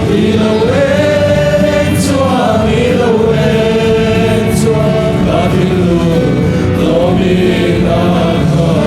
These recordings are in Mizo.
I lo eng chuan, i lo eng chuan ka thinlung tlawmin a khat.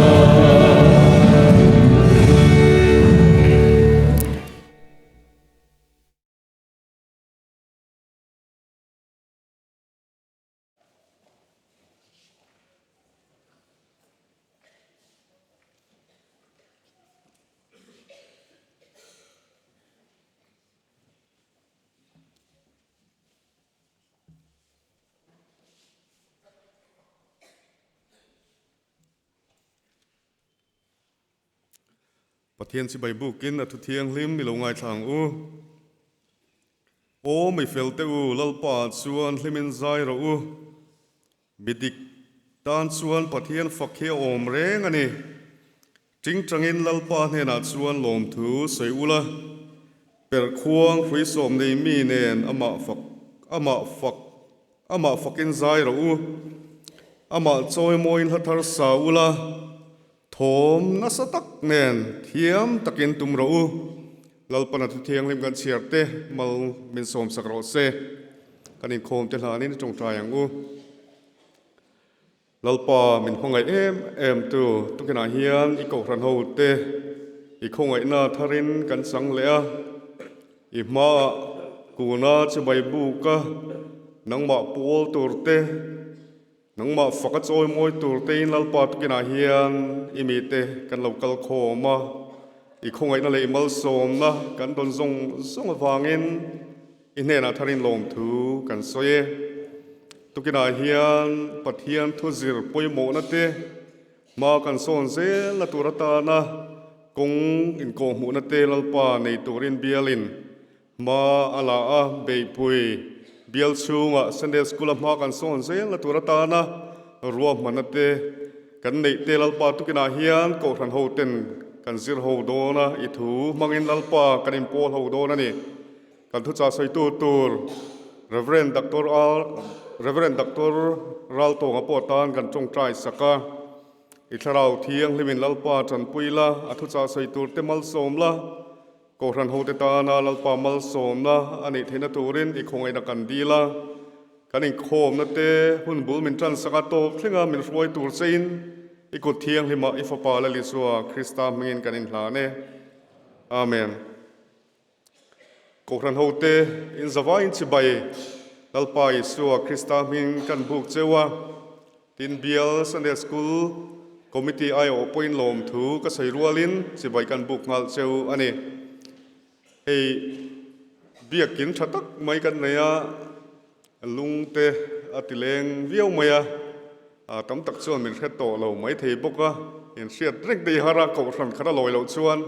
Pathian chibai bukin a thu thianghlim i lo ngaithla ang u. Aw mi fel te u, Lalpa chuan hlimin zai rawh u. Mi dik tan chuan Pathian fak hi a awm reng a ni. Tingtangin Lalpa hnenah chuan lawmthu sawi ula, perh khuang hrui sawm nei mi nen amah fak amah fak amah fakin zai rawh u. Amah chawimawiin hla thar sa ula, thawm nasa tak nen thiam takin tum rawh u. Lalpana thu thianghlim kan chhiar te mal min sawmsak rawh se. Kan inkhawm te hlanin i tawngtai ang u. Lalpa min hmangaih em em tu tukinah hian i kohhran ho te i khawngaihna tharin kan chang leh a, i hmaah kuna chibai buka nangmah pawl tur te, Nangmah fak a chawi mawi tur tein Lalpa tukinah hian i mite kan lo kal khawm a, i khawngaihna leh i malsawmna kan dawn zawng zawng avangin i hnenah tharin lawmthu kan sawi e. Tukinah hian Pathian thu zir pawimawhna te hma kan sawn zel na tur atana kawng inkawhhmuhna te Lalpa nei turin bialin Hma a la a, beihpui bial chhungah Sunday School-a hma kan sawn zel na tur atana ruahmanna te kan neih te Lalpa tukinah hian Kohhran ho ten kan zir ho dawn a, i thu hmangin Lalpa kan inpawl ho dawn a ni. Kan thuchah sawitu tur Rev. Doctor Rev. Doctor Raltawnga pawh tan kan tawngtai sak a, i thlarau thianghlimin Lalpa tanpui la, a thuchah sawi tur te malsawm la, Kohhran hote tana Lalpa malsawmna a neih theihna turin i khawngaihna kan dil a, kan inkhawmna te hun bul min tansak a tawp thlenga min hruai tur chein i kut thianghlimah i Fapa Lal Isua Krista hmingin kan inhlan e. Amen. Kohhran hote inzavaiin chibai Lalpa Isua Krista hming kan buk cheu a. Tin, Bial Sunday School Committee aiawh pawhin lawmthu ka sawi rualin chibai kan buk nghal cheu a ni. Hei biakin tha tak mai kan nei a, lungte a ti leng viau mai a, tam tak chuan min hre tawh lo mai thei bawk a, inhriat reng te i har a, kohhran khat a lawi loh chuan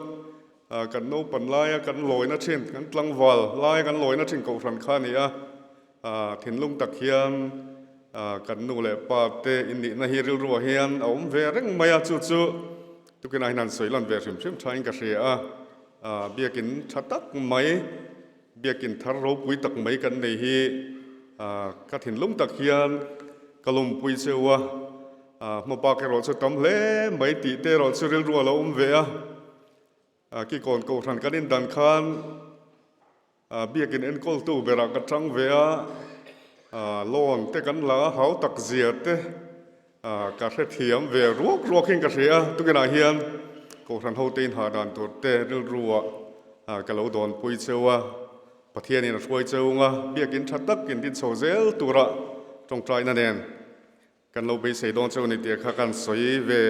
kan naupan laia kan lawina thin, kan tlangval laia kan lawina thin kohhran kha a ni a. Thinlung tak hian kan nu leh pa te innihna hi rilruah hian a awm ve reng mai a, chu chu tukinah hian han sawi lan ve hrim hrim thain ka hria a. Biakin tha tak mai, biakin thar ropui tak mai kan nei hi ka thinlung tak hian ka lawmpui cheu a, hmabak erawh chu tam hle mai tih te erawh chu rilruah a lo awm ve a. Kikawn Kohhran kan indan khan Biakin enkawltu berah ka tang ve a, loan te kan la a, hau tak zia te ka hrethiam ve ruak ruakin ka hria a, tukinah hian Kohhran hote inhah dan tur te rilruah ka lo dawnpui cheu a, Pathianin a hruai cheu nga, biakin tha tak in din chho zel tura tawngtaina nen Kan lo beisei dawn cheu a ni tih kha kan sawi ve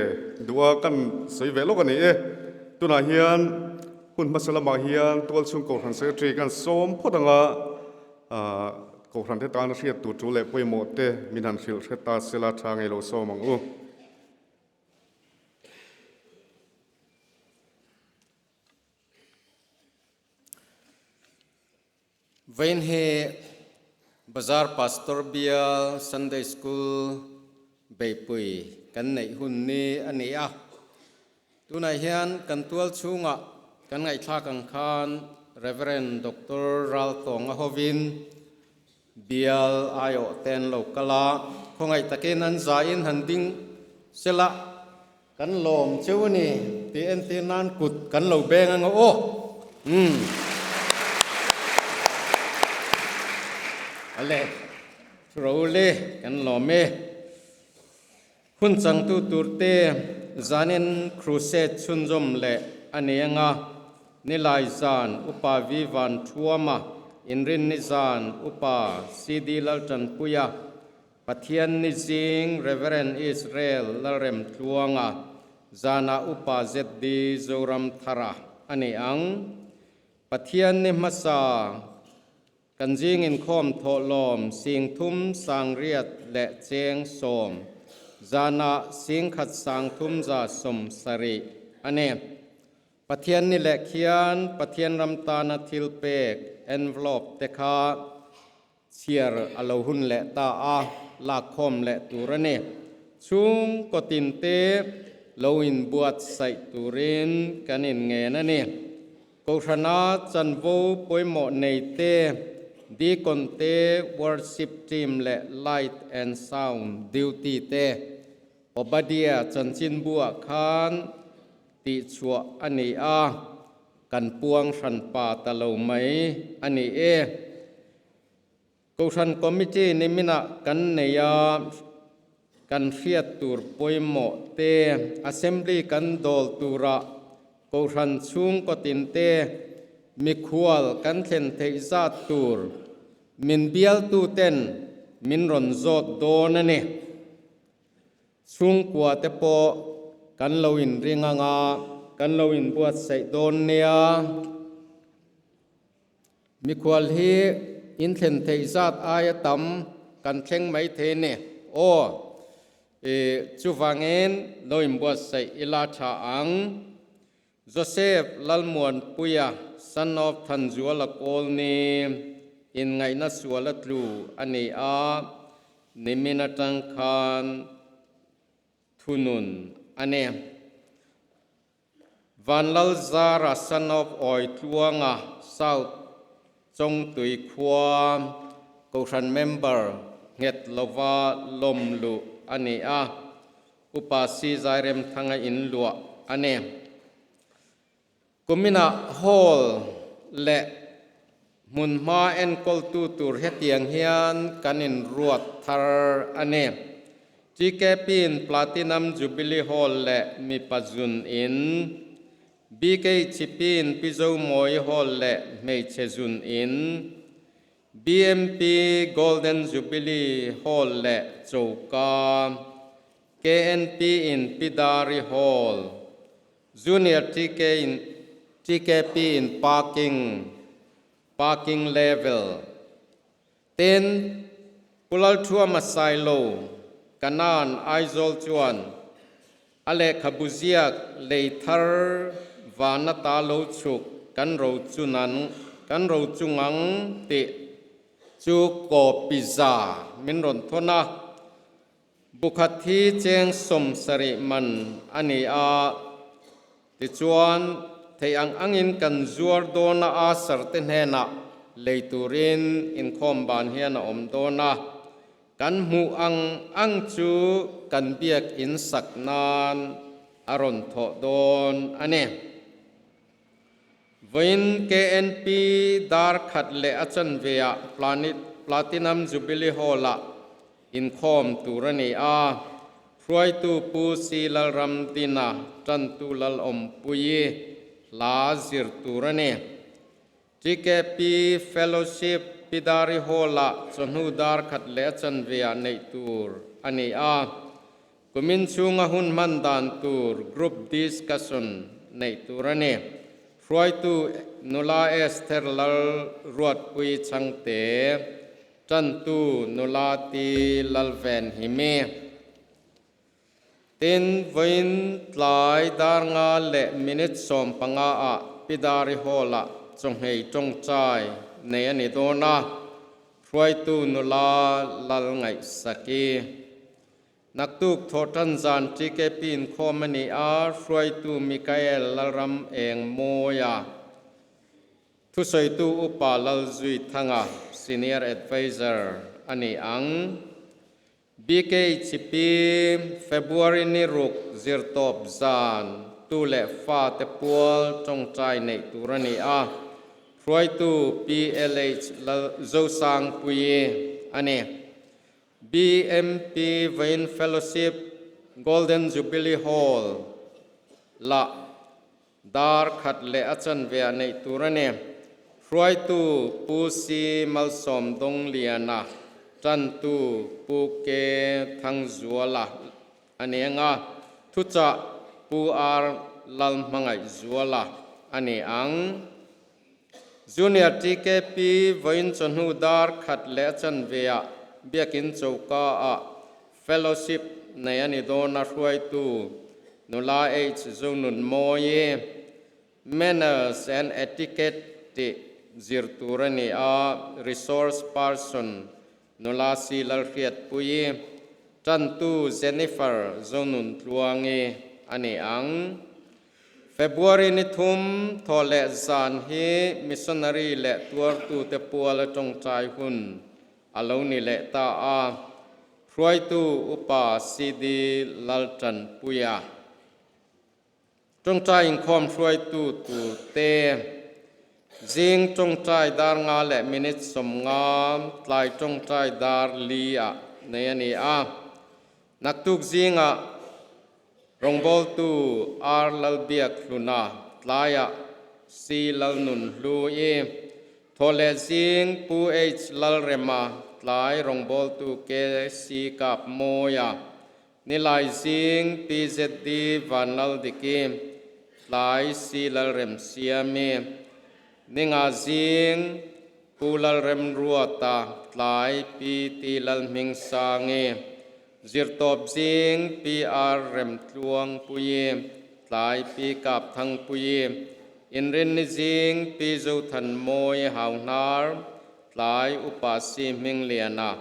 duh a, kan sawi ve lawk a ni e. Tunah hian hun hmasa lamah hian tualchhung Kohhran Secretary kan sawm phawt anga Kohhran te tana hriat tur tul leh pawimawh te min han hrilh hret ta sela tha ngei lo sawm ang u. Vawiin hi Bazar Pastor Bial Sunday School beihpui kan neih hun ni a ni a. Tunah hian kan tual chhungah kan ngaihthlak ang khan Rev. Doctor Raltawnga hovin Bial aiawh te an lo kal a, khawngaih takin an zain han ding sela Kan lawm cheu a ni tih entir nan kut kan lo beng ang aw. Umm. Ale Role kan lawm e. Hun changtu turte zanin crusade chhunzawm leh a ni anga Nilai zan Upa Vi Van Thuama, Inrinni zan Upa CD Laltanpuia, Pathian ni zing Rev. Israel Lalremtluanga, zanah Upa ZD Zoramthara a ni ang. Pathian ni hmasa kan zing inkhawm thawhlawm singthum sangriat leh cheng sawm, zanah singkhat sangthum za sawmsarih a ni. Pathian ni leh khian Pathian ram tana thilpek envelope te kha Chhiar a lo hun leh ta a, lakkhawm leh tur a ni. Chhung kawtin te lo inbuatsaih turin kan inngen a ni. Kohhrana chanvo pawimawh nei te, Deacon te, Worship team leh Light and Sound duty te, Obadiah chanchinbuah khan tihchhuah a ni a, kan puang hranpa ta lo mai a ni e. Kohhran Committee niminah kan nei a, kan hriat tur pawimawh te, Assembly kan dawl turah Kohhran chhungkaw tinte mikhual kan thlen theih zat tur min bialtuten min rawn zawt dawn a ni. Chhungkua te pawh kan lo inring anga kan lo inbuatsaih dawn nia. Mikhual hi inthlen theih zat aia tam kan thleng mai thei ni. Aw, i chuvangin lo inbuatsaih ila tha ang. Joseph Lalmuanpuia, son of Thanzuala Kawlni, inngaihna suala tlu a ni a, nimin atang khan thunun a ni. Vanlalzara, son of Awitluanga, South Chawngtui khua Kohhran member nghet lova lawm luh a ni a, Upa Si Zairemthanga in luah a ni. Kuminah hall leh hmunhma enkawltu tur hetiang hian kan inruat thar a ni. TKP in Platinum Jubilee Hall leh mipa zun in, BKHP in Pi Zomawi Hall leh hmeichhe zun in, BMP Golden Jubilee Hall leh choka, KNP in Pi Dari Hall, Junior TK in TKP in parking, parking level. Tin, Pu Lalthuama Sailo, Kanan, Aizawl chuan a lehkhabu ziak lei thar vana ta lo chhuk kan ro chunang kan ro chungang tih chu copy za min rawn thawn a. Bukhat hi cheng 70 man a ni a, tichuan theih ang angin kan zuar dawn a, Asher te hnenah lei turin inkhawm ban hian a awm dawn a, kan hmuh ang ang chu kan biak in sak nan a rawn thawh dawn a ni. Vawiin KNP dar khat leh a chanve ah Platinum Jubilee Hall ah inkhawm tur a ni a, hruaitu Pu Si Lalramdina tantu Lalawmpuii hla zir tur a ni. TKP Fellowship Pidari Hall ah chawhnu dar khat leh a chanve ah neih tur a ni a, Kumin chhunga hun hman dan tur group discussion neih tur a ni. Hruaitu Nula Esther Lal Ruatpui Chhangte, Tantu Nula Ti Lalven Himi. Tin, vawiin tlai dar nga leh minute 15 ah Pidari Hall-ah chawhmei tawngtai nei a ni dawn a, hruaitu nula Lal Ngaihsaki. Naktuk thawhtan zan TKP inkhawm a ni a, hruaitu Mikael Lalram Eng Mawia, thusawitu Upa Lalzuithanga, Senior Adviser a ni ang. BKHP February ni ruk zirtawp zan tu leh fa te pual tawngtai neih tur a ni a, hruaitu PLH Lal Zosangpuii. a ni. BMP Vawiin Fellowship Golden Jubilee Hall lah dar khat leh a chanve ah neih tur a ni. Hruaitu Pu Si Malsawm Dongliana, tantu Pu K Thangzuala a ni ang a, thuchah Pu R Lalhmangaihzuala a ni ang. Junior TKP vawiin chawhnu dar khat leh a chanve ah Biakin choka ah Fellowship nei a ni dawn a hruaitu Nula H Zonunmawi Manners and Etiquette tih zir tur a ni a, Resource Person Nula C Lalhriatpuii, Tantu Jennifer Zonuntluangi a ni ang. February ni thum thaw leh zan hi missionary leh tuartute puala tawngtai hun a lo ni leh ta a, hruaitu Upa CD Laltanpuia. Tawngtai inkhawm hruaitu turte zing tawngtai dar nga leh minute 50, tlai tawngtai dar li ah nei a ni a. Naktuk zingah Rawngbawltu R. Lalbiak Hluna tlaiah C. Lalnun Hlu-i, Thawhleh zing Pu H. Lalrema tlai rawngbawltu KC Kap Mawia, Nilai zing PZD Vanlaldiki tlai C. Lalremsiami, Ninga zing Pu Lalremruata tlai PT Lalhmingsangi, Zirtawp zing PR Remtluangpuii, tlai Pi Kapthangpuii, Inrinni zing Pi Zothanmawi Hauhnar, tlai Upa Si Hmingliana,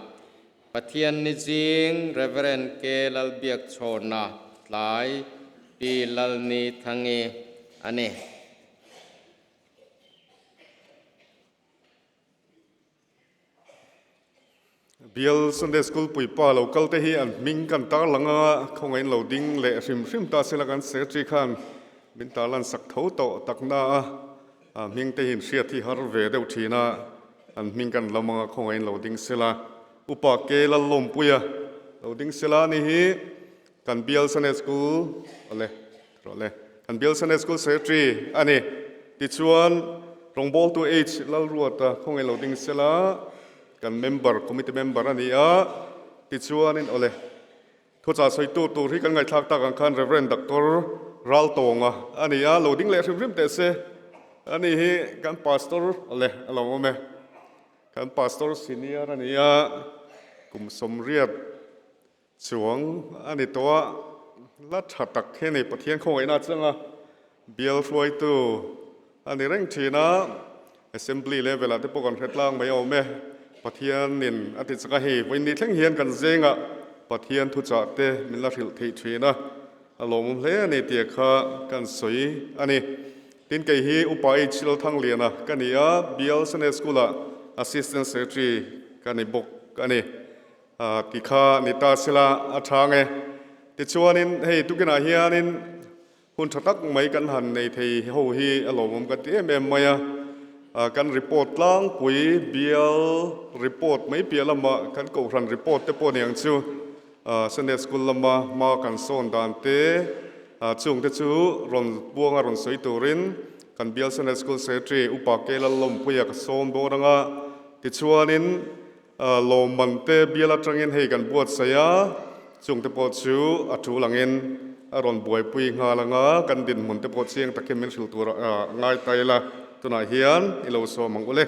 Pathianni zing Rev. K Lalbiakchhawna, tlai Pi Lalni Thangi a ni. Bial Sunday School puipa lo kal te hi an hming kan tarlang a, khawngaih in lo ding leh hrim hrim ta sela kan secretary khan min tarlan sak tho tawh tak na a, a hming te hi in hriat hi har ve deuh thin a, an hming kan lam anga khawngaih in lo ding sela. Upa Ke Lallawmpuia lo ding sela ni hi kan Bial Sunday School awle Rawh le. Kan Bial Sunday School Secretary a ni. Tichuan, rawngbawltu H. Lalruata khawngaih lo ding sela, kan member, committee member a ni a. Tichuanin, awle, thuchah sawitu tur hi kan ngaihthlak tak ang khan Rev. Doctor Raltawnga a ni a, lo ding leh hrim hrim teh se. Ani hi kan pastor, awle, a lo awm e. Kan pastor senior a ni a, kum 80 Chuang a ni tawh a, la tha tak hi a ni. Pathian khawngaihna changa bial hruaitu a ni reng thin a, Assembly level ah te pawh kan hre tlang mai awm e. Pathianin a ti chak a, hei vawiin thleng hian kan zengah Pathian thuchah te min la hrilh theih thin a, a lawmawm hle a ni tih kha kan sawi a ni. Tin kei hi Upa H Lalthangliana ka ni a, Bial Sunday School ah Assistant Secretary ka ni bawk a ni. Ti kha ni ta sela a chhang e. Tichuanin hei tukinah hianin hun tha tak mai kan han nei thei ho hi a lawmawm ka ti em em mai a. Kan report tlangpui bial report mai piah lamah kan kohhran report te pawh niang chu Sunday School lama hma kan sawn dan te chung te chu rawn buanga rawn sawi turin kan bial Sunday School Secretary Upa K Lallawmpuia ka sawm dawn anga tichuanin Lawmman te bial atangin hei kan buatsaih a, chungte pawh chu a tul angin a rawn buaipui nghal anga kan dinhmun te pawh chiang takin min hrilh tur a ngai ta ila, tunah hian i lo sawm ang ule.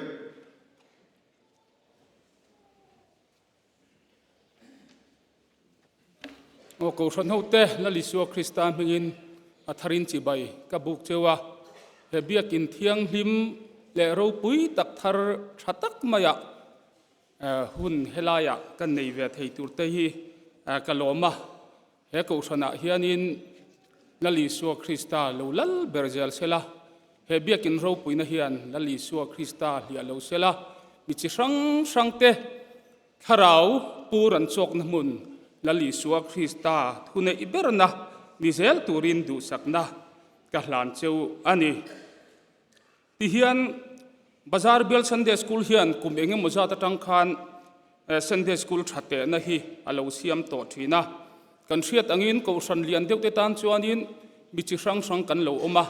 Aw Kohhran hote, Lal Isua Krista hmingin a tharin chibai ka buk cheu a, he biakin thianghlim leh ropui tak thar tha tak maiah hun helaiah kan nei ve thei tur te hi ka lawm a. He Kohhranah hianin Lal Isua Krista lo lal ber zel sela, he biakin ropuina hian Lal Isua Krista hliah lo sela, mi chi hrang hrangte Thlarau pur an chawkna hmun Lal Isua Krista thuneih berna ni zel turin duhsakna ka hlan cheu a ni. Tihian Bazar Bial Sunday School hian kum eng emaw zat atang khan. Sunday School tha tehna hi a lo siam tawh thin a. Kan hriat angin Kohhran lian deuh te tan chuanin mi chi hrang hrang kan lo awm a,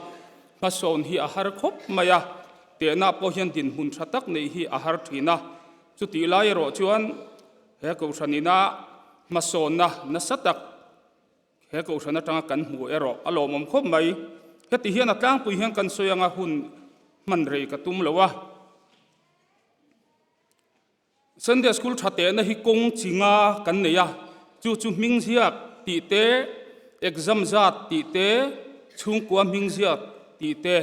hmasawn hi a har khawp mai a, tehna pawh hian dinhmun tha tak neih hi a har thin a. Chutih lai erawh chuan he Kohhran ina hmasawnna nasa tak He kohhran atanga kan hmu erawh a lawmawm khawp mai. Heti hian a tlangpui hian kan sawi anga hun hman rei ka tum lo a. Sunday School tha tehna hi kawng chi nga kan nei a, chu chu hming ziak tih te, exam zat tih te, chhungkua hming ziak tih te,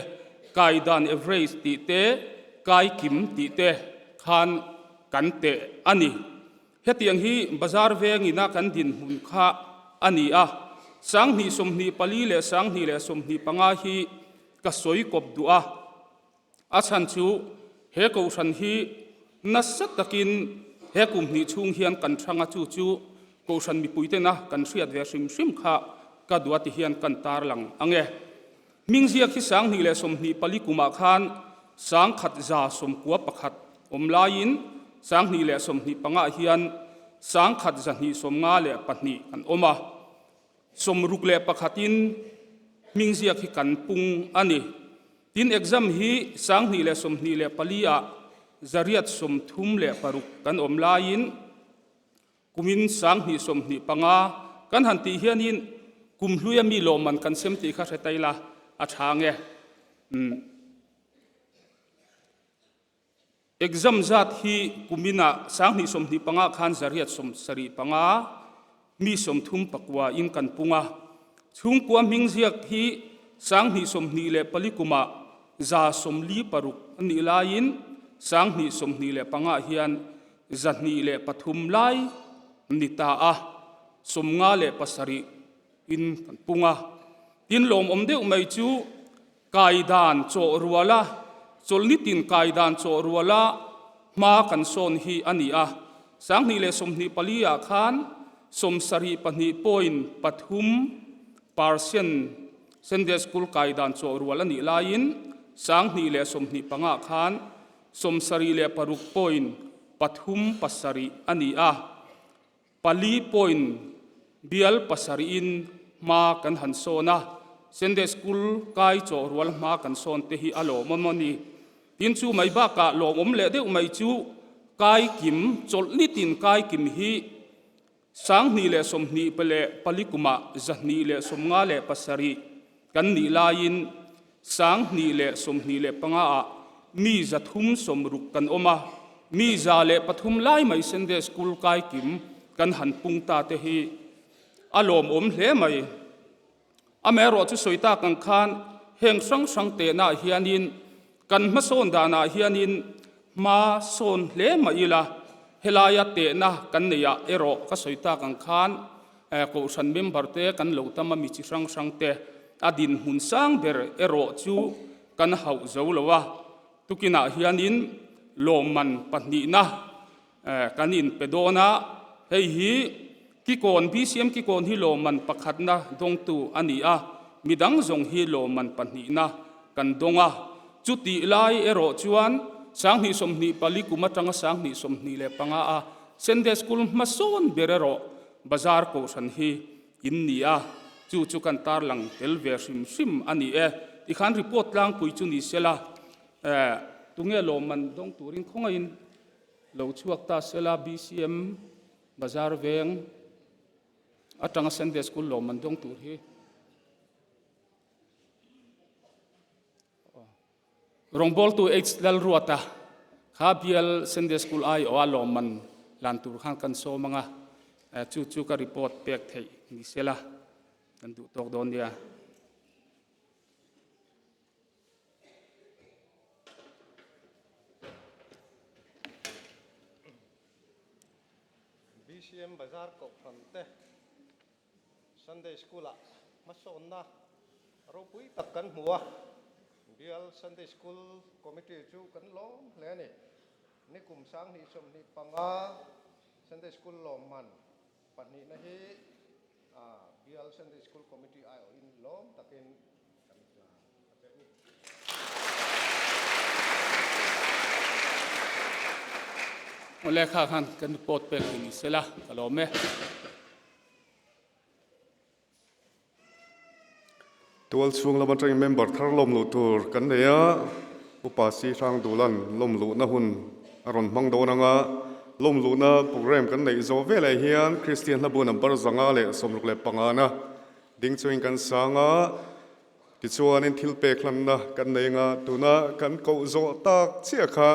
kaidan average tih te, kaikim tih te khan kan teh a ni. Hetiang hi bazar vengina kan dinhmun kha a ni a, 2024 leh 2025 hi ka sawi kawp duh a. A chhan chu he kohhran hi nasa takin he kum hnih chhung hian kan thang a, chu chu kohhran mipuitena kan hriat ve hrim hrim kha ka duh a ti hian kan tarlang ang e. Hming ziak hi 2024 kumah khan 1191 awm laiin 2025 hian 1252 kan awm a, 61 in hming ziak hi kan pung a ni. Tin, exam hi 2024 ah 836 kan awm laiin, Kumin 2025 kan han tih hianin kum hluia mi lawmman kan sem tih kha hre ta ila a tha nge. Umm. Exam zat hi kuminah 2025 khan 875 mi 39 in kan pung a. Chhungkua hming ziak hi 2024 kumah 46 a nih laiin 2025 hian 203 lai ni ta a, 57 in kan pung a. Tin lawmawm deuh mai chu kaidan chawh ruala, chawlhni tin kaidan chawh ruala hma kan sawn hi a ni a. 2024 ah khan 72 point pathum percent Sunday School kaidan chawh rual a nih laiin 2025 ah khan 76 point pathum pasarih a ni a, pali point bial pasarihin hma kan han sawn a, Sunday School kai chawh rual hma kan sawn te hi a lawmawm a ni. Tin chu mai bakah lawmawm leh deuh mai chu kai kim, chawlh nitin kai kim hi 2024 kumah 257 kan nih laiin 2025 ah mi 360 kan awm a, mi 103 lai mai Sunday School kai kim kan han pung ta te hi a lawmawm hle mai. Amaherawh chu sawi tak ang khan heng hrang hrang tehnaah hianin kan hmasawn danah hianin hma sawn hle mah ila, helaia tehna kan neihah erawh ka sawi tak ang khan Kohhran member te kan lo tam a mi chi hrang hrang te a dinhmun sang ber erawh chu kan hauh zo lo a, tukinah hianin lawmman pahnihna Kan inpe dawn a, hei hi Kikawn, BCM Kikawn hi lawmman pakhatna dawngtu a ni a, midang zawng hi lawmman pahnihna kan dawng a. Chutih lai erawh chuan 2024 kum atanga 2025 a Sunday School hmasawn ber erawh Bazar Kohhran hi in ni a, chu chu kan tarlang tel ve hrim hrim a ni e. Tikhan report tlangpui chu ni sela, tunge lawmman dawng turin khawngaihin Lo chhuak ta sela BCM Bazar veng atanga Sunday School lawm an dawng tur hi rawngbawltu H Lalruata kha bial Sunday School aiawha lawmman lan tur khan kan sawm anga chu chu ka report pek theih ni sela kan duh tawk dawn nia. BCM Bazar Kohhran te Sunday School ah hmasawnna ropui tak kan hmu a, Bial Sunday School Committee chu kan lawm hle a ni. Nikum 2025 Sunday School lawmman Pahnihna hi Bial Sunday School Committee aiawhin lawm takin kan hlan a che u. Awle kha khan kan report pek thei ni sela ka lawm e. Tual chhung lam atangin member thar lawm luh tur kan nei a, Upa Si Hrang Dulan lawm luhna hun a rawn hmang dawn ang a, lawm luhna programme kan neih zawh veleh hian Kristian hlabu number 165 na ding chungin kan sang a, tichuanin thil pek hlanna kan nei ang a, tuna kan koh zawh tak chiah kha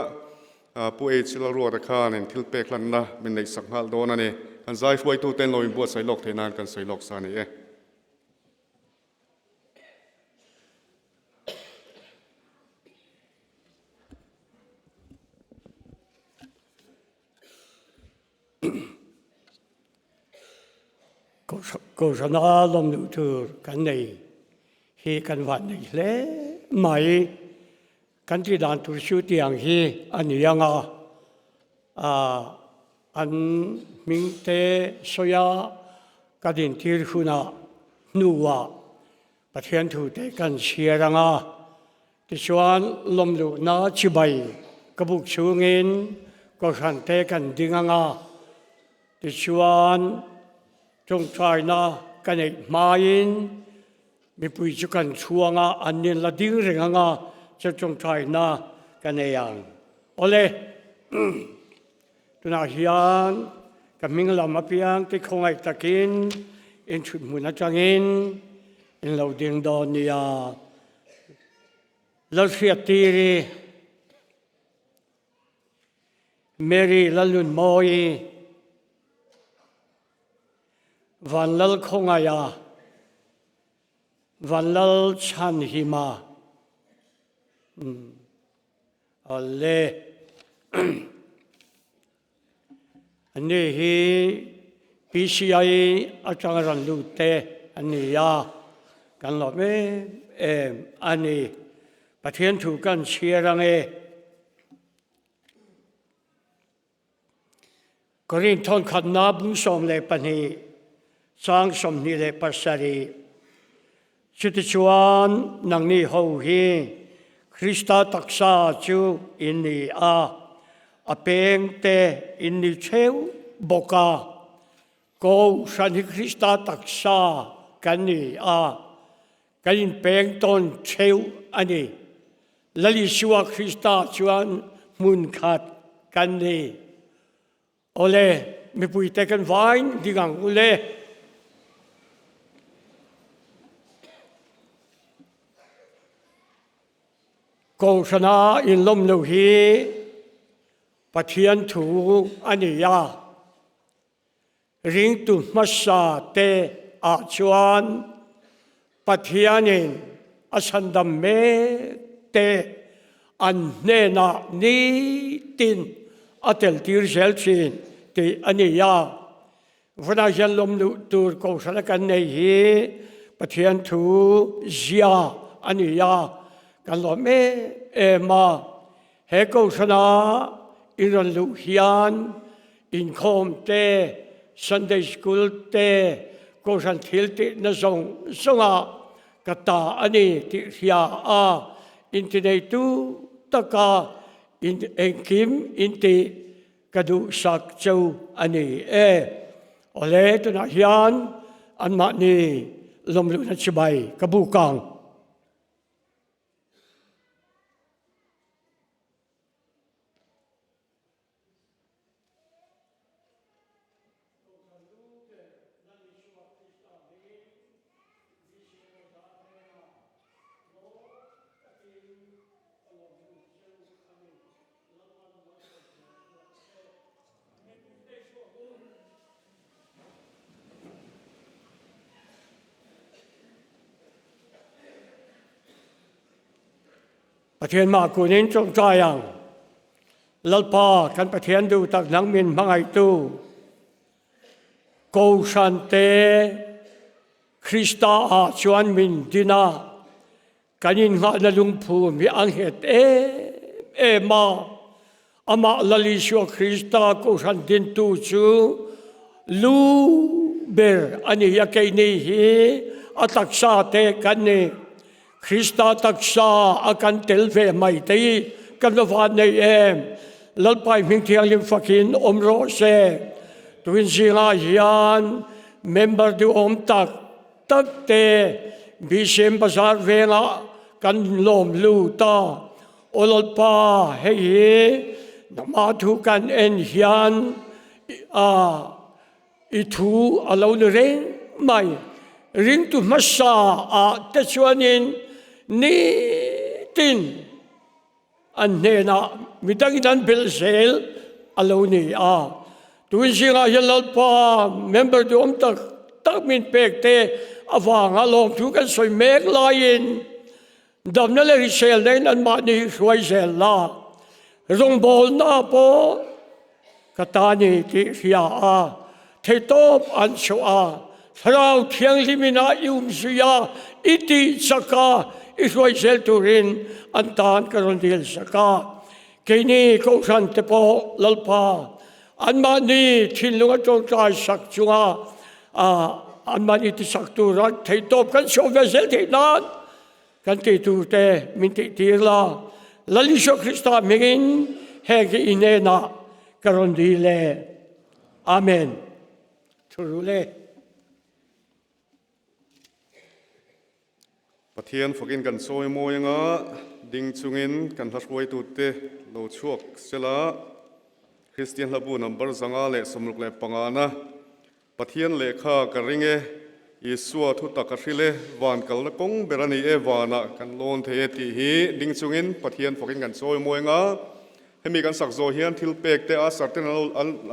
Pu H. Lalruata khanin thil pek hlanna min neihsak nghal dawn a ni. Kan zai hruaituten lo inbuatsaih lawk theih nan kan sawi lawk sa a ni e. Kohhrana lawm luh tur kan nei hi kan van nei hle mai. Kan tih dan tur chu tiang hi a ni ang a, an hming te sawi a ka dintir hunah hnuah Pathian thu te kan chhiar ang a, tichuan lawmluhna chibai ka buk chhungin Kohhran te kan ding ang a, tichuan tawngtaina ka neih hmain Mipui chu kan chhuang a, an nin la ding reng ang a, chu tawngtaina ka nei ang. Awle, tunah hian ka hming lam apiang te khawngaih takin in thut hmun atangin in lo ding dawn nia. Lalhriattiri, Mary Lalnunmawii, Vanlal Khawngaiha, Vanlal Chhanhima, Awle. Anni hi PCI atanga rawn lut te an ni a, kan lawm em em a ni. Pathian thu kan chhiar ang e. Korin thawnkhatna bung 12 chang 27 Chutichuan nangni ho hi Krista taksa chu in ni a, a peng te in ni theuh bawk a. Kohhran hi Krista taksa kan ni a, kan inpeng tawn theuh a ni. Lal Isua Krista chuan hmun khat kan ni. Awle, mipuite kan vain ding ang u le. Kohhrana inlawm lo hi Pathian thu a ni a. Ringtu hmasa te ah chuan Pathianin a chhandam mek te an hnenah nitin a teltir zel thin tih a ni a. Vawna hian lawm luh tur kohhrana kan nei hi Pathian thu zia a ni a, kan lawm em em a. He kohhrana i rawn luh hian inkhawm te, Sunday School te, kohhran thil tihna zawng zawngah ka ta a ni tih hria a, intineitu taka engkim intih ka duhsak cheu a ni e. Awle, tunah hian anmahni lawmluhna chibai ka buk ang. Pathian mah kunin ṭawngṭai ang. Lalpa kan Pathian duh tak nang min hmangaihtu Kohhran te Krista ah chuan min din a, Kan innghahna lungphum hi a nghet em em a, amah Lal Isua Krista Kohhran dintu chu lu ber a ni a, keini hi a taksa te kan ni. Krista taksa a kan tel ve mai te hi kan va van nei em? Lalpa i hming thianghlim fakin awm rawh se. Tuin zingah hian member duhawm tak tak te BCM Bazar vengah kan lawm lut a. Aw Lalpa, hei hi nangmah thu kan en hian a i thu a lo ni reng mai. Ringtu hmasa ah te chuanin nitin an hnenah midangin an belh zel a lo ni a. Tun zingah hian Lalpa member duhawm tak tak min pek te avanga lawmthu kan sawi mek laiin Damna leh hriselna in anmahni hruai zel la, rawngbawlna pawh ka ta ni tih hria a, theihtawp an chhuah a, Thlarau Thianghlim in a i umzui a, i tih chak a, i hruai zel turin an tan ka rawn dil sak a. Keini Kohhran te pawh Lalpa anmahni thinlung a tawngtai sak chunga anmahni tisak tura theihtawp kan chhuah ve zel theih nan Kan tih tur te min tih tir la, Lal Isua Krista hmingin heng hi i hnenah ka rawn dil e. Amen. Thurul e. Pathian fakin kan sawi mawi anga ding chungin kan hla hruaitute lo chhuak sela Kristian hlabu number 565 na Pathian lehkha ka ring e, Isua thu tak a hril e, van kalna kawng ber a ni e, vanah kan lawn thei e tih hi ding chungin Pathian fakin kan chawi mawi anga, hemi kan sak zawh hian thil pek te a sarten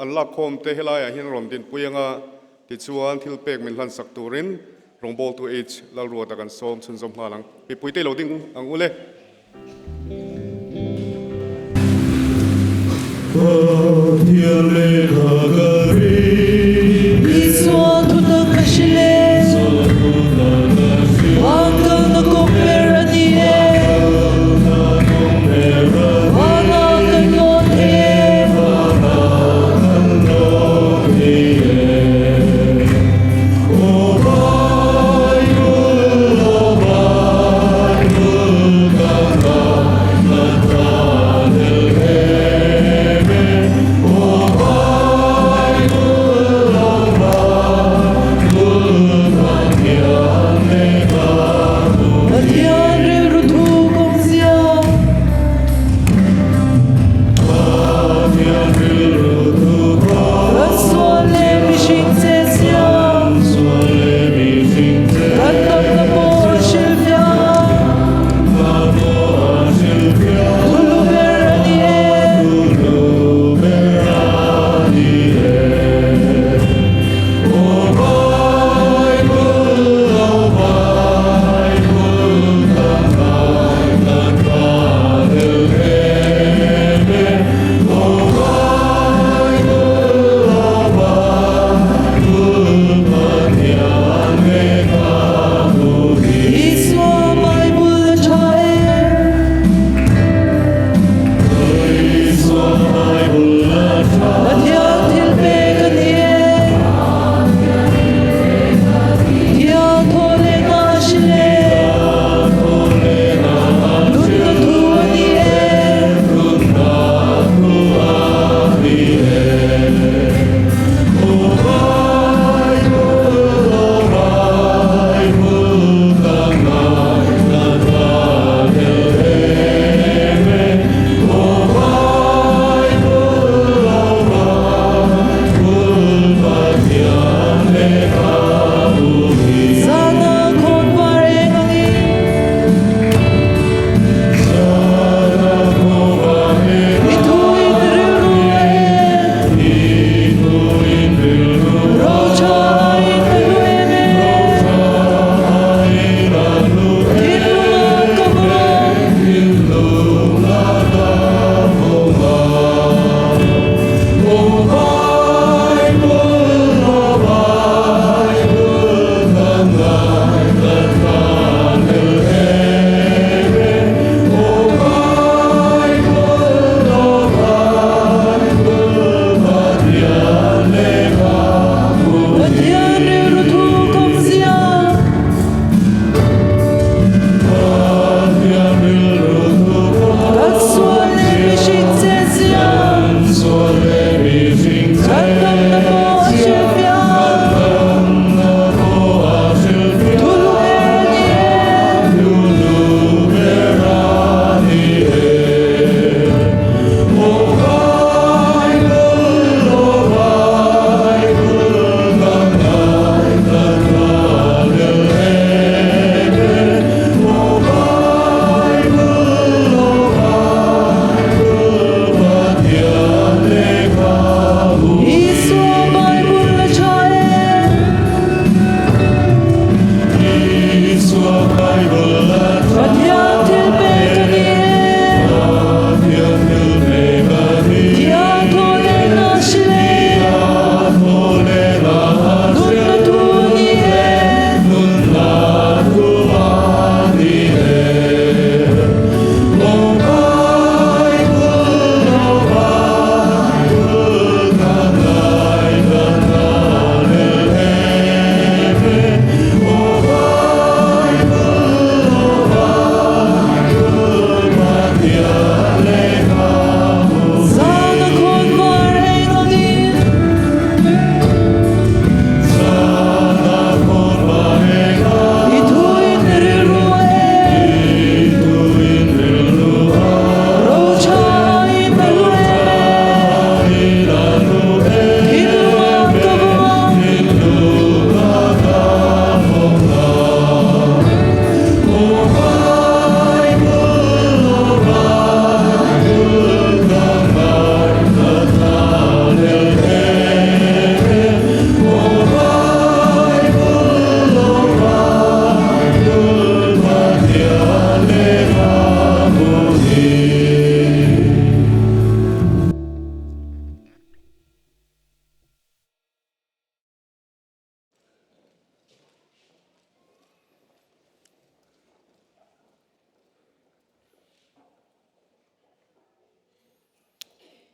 an lak khawm te helaiah hian rawn dinpui anga, tichuan thil pek min hlan sak turin rawngbawltu H. Lalruata kan sawm chhunzawm nghal ang. Mipuite i lo ding ang u le. Pathian lehkha ka ring e. Isua thutak ka hrilh e. Van kalna kawng ber a ni e. Vanah kan lawn thei e.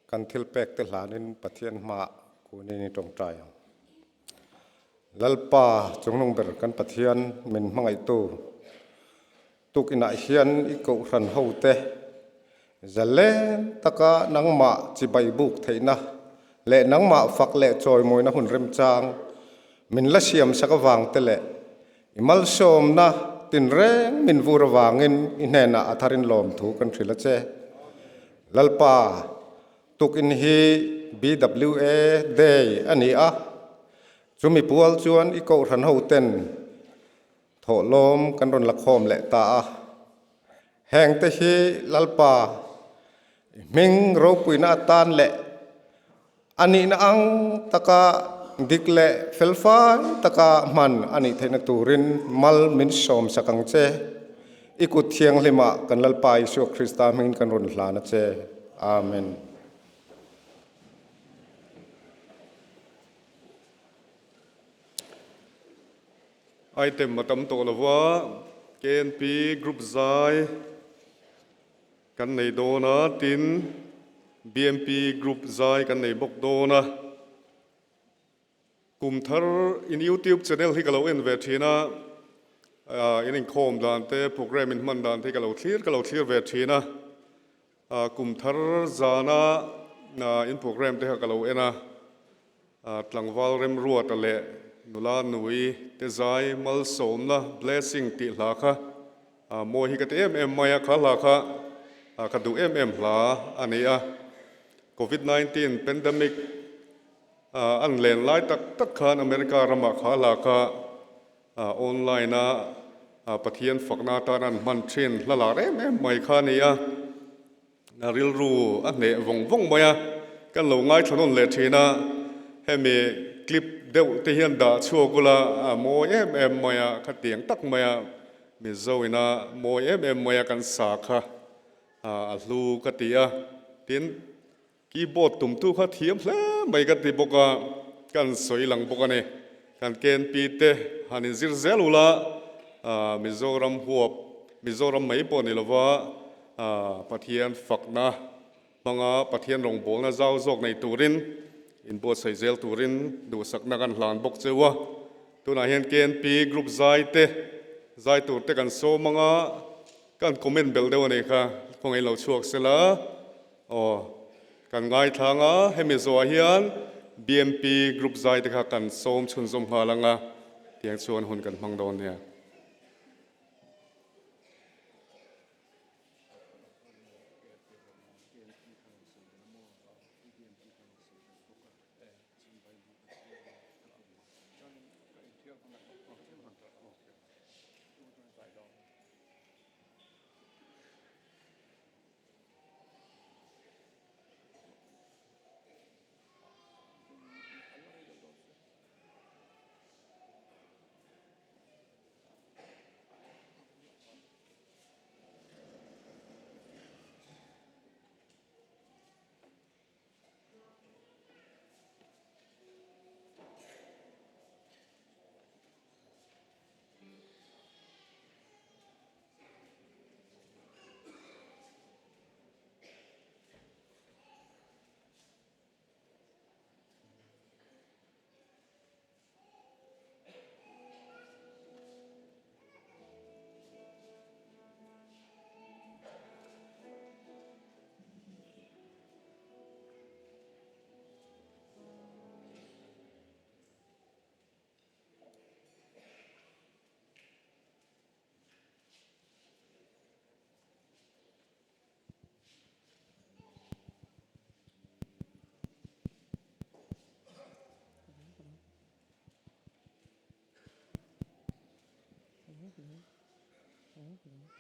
Kan thil pek te hlanin Pathian hmaah kunin i tawngtai ang. Lalpa chungnung ber kan Pathian min hmangaihtu tukinah hian i kohhran ho te zalen taka nangmah chibai buk theihna leh nangmah fak leh chawimawina hun remchang min la siam sak avang te leh i malsawmna tinreng min vur avangin i hnenah a tharin lawmthu kan hrilh a che. Lalpa, tukin hi BWA Day a ni a, chumi pual chuan i kohhran hoten thawhlawm kan rawn la khawm leh ta a. Hengte hi Lalpa, i hming ropuina atan leh a nihna ang taka dik leh felfai taka hman a nih theihna turin mal min sawm sak ang che. I kut thianghlimah kan Lalpa Isua Krista hmingin kan rawn hlan a che. Amen. Item a tam tawh lova, KNP Group zai. Kan nei dawn a, tin BMP group zai kan nei bawk dawn a. Kum thar in YouTube channel hi ka lo en ve thin a, in inkhawm dan te, program in hman dan te hi ka lo thlir ka lo thlir ve thin a. Kum thar zana in program te kha ka lo en a, tlangval Remruata leh nula Nui te zai malsawmna blessing tih hla kha Mawi hi ka ti em em mai a, kha hla kha ka duh em em hla a ni a. Covid 19 pandemic an len lai tak tak khan America ramah kha hla kha online a Pathian fakna atan an hman thin hla lar em em mai kha a ni a. Rilru a hneh vawng vawng mai a, kan lo ngaithla nawn leh thin a, hemi clip deuh te hian dah chhuak ula a mawi em em mai a, khatiang tak mai a Mizo ina mawi em em mai a kan sa kha a hlu ka ti a, tin keyboard tumtu kha thiam hle mai ka ti bawk a, kan sawi lang bawk a ni, kan KNP te han inzir zel ula Mizoram huap Mizoram mai pawh ni lova Pathian fakna hmanga Pathian rawngbawlna zau zawk nei turin inbuatsaih zel turin duhsakna kan hlan bawk cheu a. Tunah hian KNP group zai te zai tur te kan sawm anga kan comment belh deuh a nih kha, khawngaih lo chhuak sela aw kan ngaithlang a, hemi zawhah hian BMP group zai te kha kan sawm chhunzawm nghal anga tiang chuan hun kan hmang dawn nia.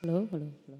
Hello, hello, hello.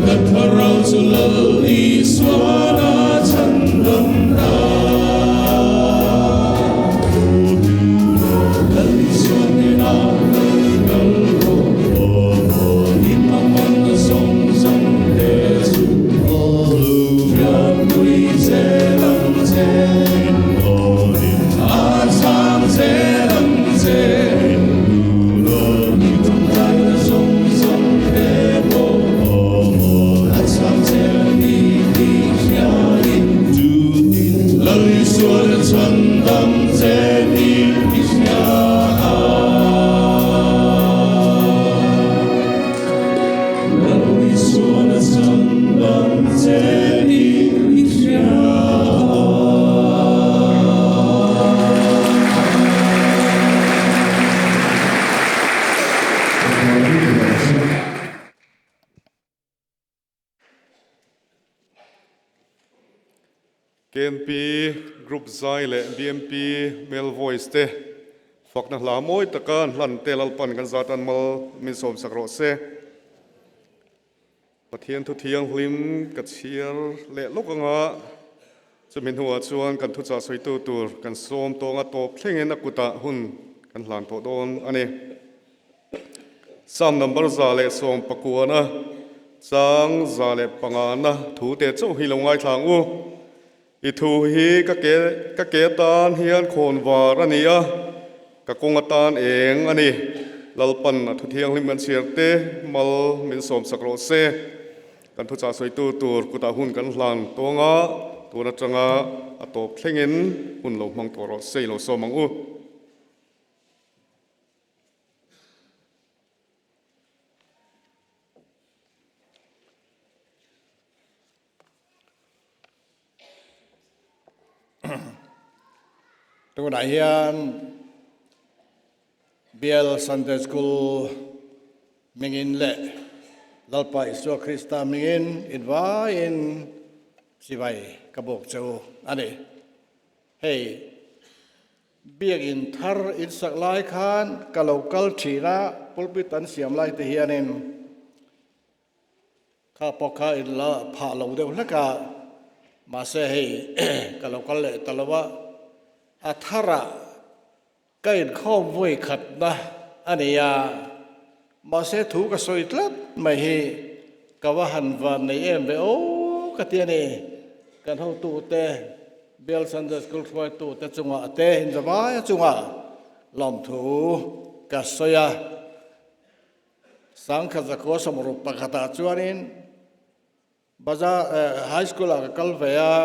Ka thlarau chu Lal Isuan a chhandam ta. Lal Isuan hnenah lo kal rawh. I hmangaihna zawng zawng te chu Thianpui zel ang che. A chang zel ang che. I tawngtaina zawng zawng te pawh a chang zel a ni tih hriain Lal Isuan a chhandam che tih i hria a. Lal Isuan a chhandam che tih i hria a. KMP Group Zai leh BMP Male Voice te fakna hla mawi taka an hlan te Lalpan kan zatan mal min sawmsak rawh se. Pathian thu thianghlim ka chhiar leh lawk anga chumi hnuah chuan kan thuchah sawitu tur kan sawm tawnga tawp thlengin a kutah hun kan hlan tawh dawn a ni. Psalm number 119 chang 105na thu te chauh hi lo ngaithla ang u. I thu hi ka ke ka ke atan hian khawn var a ni a, ka kawng atan eng a ni. Lalpan a thu thianghlim kan chhiar te mal min sawmsak rawh se. Kan thuchah sawitu tur kutah hun kan hlan tawng a, tun atanga a tawp thlengin hun lo hmang tawh rawh se i lo sawm ang u. Tunah hian Bial Sunday School mingin leh Lalpa Isua Krista mingin invaiin chibai ka buk che u a ni. Hei Biakinn thar in sak lai khan ka lo kal thin a, pulpit an siam lai te hianin Kha pawh kha in la phah lo deuh hlek a, mahse hei ka lo kal leh ta lo a, a tharah ka inkhawm vawi khatna a ni a, mahse thu ka sawi tlat mai hi ka va han van nei em ve aw ka ti a ni, kan hotute Bial Sunday School hruaitute chungah te inzavaia chungah lawmthu ka sawi a. Sangkhat zakhua sawmruk pakhatah chuanin bazar high school ah ka kal ve a,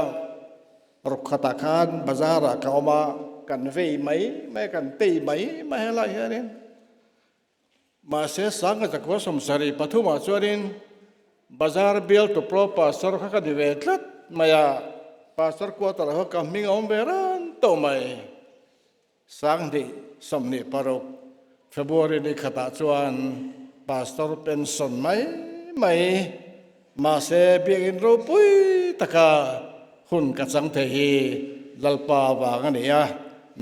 ruk khatah khan bazar ah ka awm a, kan vei mai mai a, kan tei mai mai helaiah hianin mahse sangkhat zakhua sawmsarih pathumah chuanin bazar bial tu pro pastor kha ka ni ve tlat mai a, pastor quarter ah kha ka hming a awm ve ran tawh mai. Sanghnih 26 February ni khatah chuan Pastor pension mai mai mahse biakinn ropui taka hun ka chang thei hi Lalpa vang a ni a,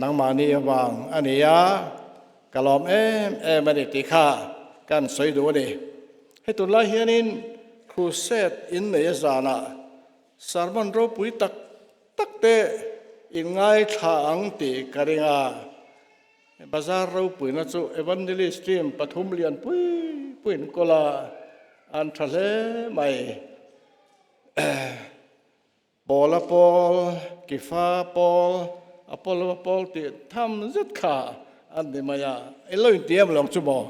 nangmahni avang a ni a, ka lawm em em a ni tih kha kan sawi duh a ni. Hei tunlai hianin Crusade innei a zanah sermon ropui tak tak te in ngaithla ang tih ka ring a, bazar ropuina chu Evangelist team pathum lian pui pui in kawl a, an tha hle mai. Pawla pawl, Kifa pawl, Apollo pawl tih tham zet kha an ni mai a, i lo intiam lo ang chu maw?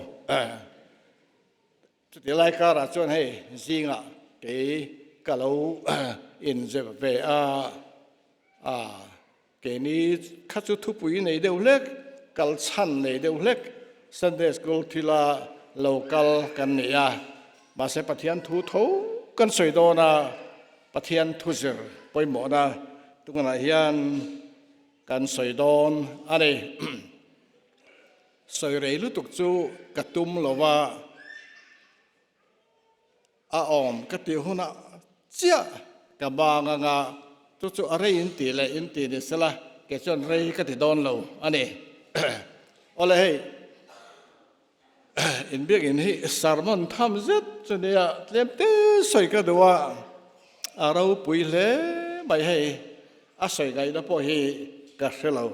Chuti lai karah chuan hei zingah kei ka lo inzep ve a, a keini kha chu thupui nei deuh hlek, kal chhan nei deuh hlek Sunday School thila lo kal kan ni a, mahse Pathian thu tho kan sawi dawn a, Pathian thu zir pawimawhna tunganah hian kan sawi dawn a ni. Sawi rei lutuk chu ka tum lo va, a awm ka tih hunah chiah ka bang ang a, chu chu a rei in tih leh in tih ni sela kei chuan rei ka ti dawn lo a ni. Awle hei, Inbiakin hi sermon tham zet chu nia tlem te sawi ka duh a, a ropui hle mai hei, a sawi ngaihna pawh hi ka hre lo.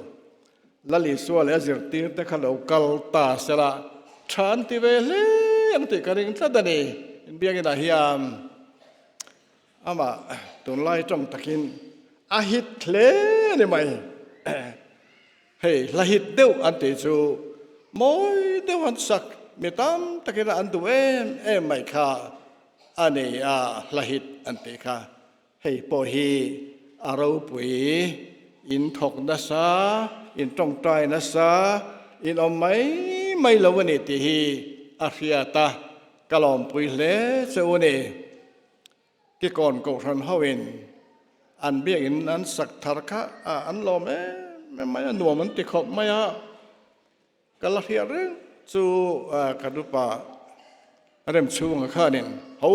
Lal Isua leh a zirtir te kha lo kal ta sela tha an ti ve hle ang tih ka ring tlat a ni. Inbiakinah hian amah tunlai tawng takin a hit hle a ni mai. Hei hla hit deuh an tih chu mawi deuh an sak mi tam takin an duh em em mai kha a ni a, hla hit an tih kha. Hei pawh hi a ropui, in thawk nasa, in tawngtai nasa, in awm mai mai lo a ni tih hi a hriat a, ka lawmpui hle che u ni. Kikawn Kohhran hoin an biakinn an sak thar kha an lawm em em mai a, nuam an ti khawp mai a, ka la hriat reng chu ka nupa Remchhunga khanin ho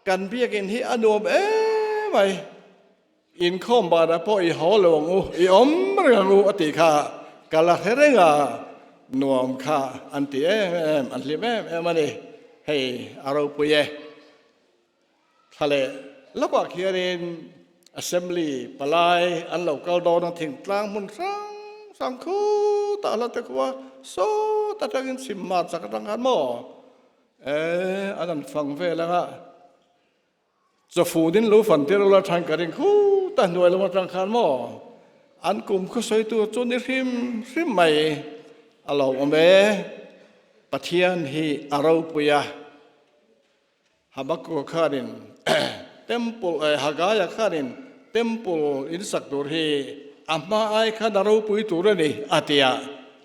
kan biakinn hi a nuam em mai, inkhawm banah pawh i haw lo ang u, i awm reng ang u a tih kha ka la hre reng a, nuam kha an ti em em, an hlim em em a ni, hei a ropui e. Thla leh lawkah khianin Assembly palai an lo kal dawn a, thingtlang hmun hrang hrang khutah hla te khua sawt atangin chhim mar chak atang khan maw eh an han fang vel ang a, Chawfun in lo fan tir ula than ka ring khut a hnuai lam atang khan maw an kum khaw sawi tur chu ni hrim hrim mai a lo awm e. Pathian hi a ropui a, Habakkuk khanin temple eh Hagaia khanin temple in sak tur hi a hma ai khan a ropui tur a ni a ti a,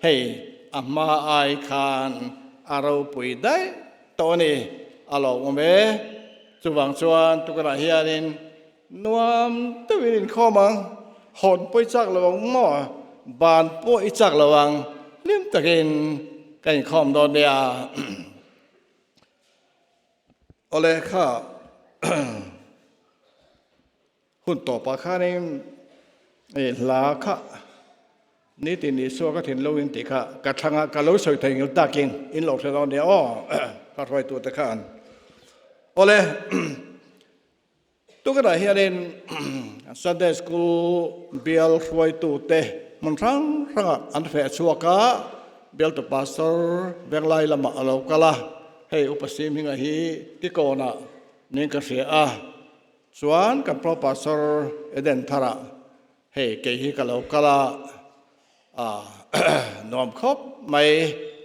hei a hma ai khan a ropui daih tawh a ni a lo awm e. Chuvang chuan tukanah hianin nuam deuhin inkhawm ang, hawn pawh i chak lo ang maw, ban pawh i chak lo ang, hlim takin ka inkhawm dawn nia. Awle kha Hun tawpah khanin i hla kha nitin Isua ka thinlung in tih kha ka thlang a, ka lo sawi thei ngil takin in lo hre dawn nia aw ka hruaitute khan. Awle, tukinah hianin Sunday School bial hruaitute hmun hrang hrangah an feh chhuak a, bialtu pastor Venglai lamah a lo kal a, hei Upa Simhinga hi Kikawnah ning ka hria a, Chuan kan Pro Pastor Eden Tharah hei kei hi ka lo kal a, nuam khawp mai,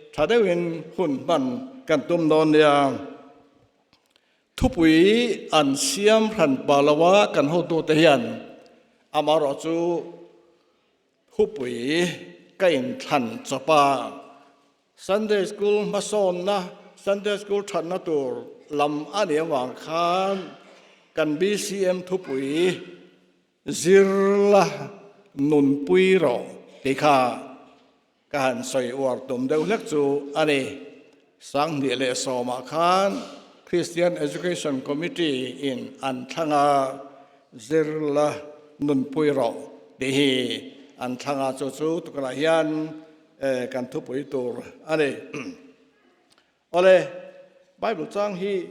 tha deuhin hun hman kan tum dawn nia. Thupui an siam hran pah lo a kan hotute hian amaherawh chu thupui ka inthlan chawp a. Sunday School hmasawnna, Sunday School thatna tur lam a nih avang khan kan BCM thupui zirla nunpui rawh tih kha ka han sawi uar tum deuh hlek chu a ni. 2010ah khan Christian Education Committee in an thlang a, zirla nunpui rawh tih hi an thlang a, chu chu tukarah hian E, kan thupui tur a ni. Awle, Bible chang hi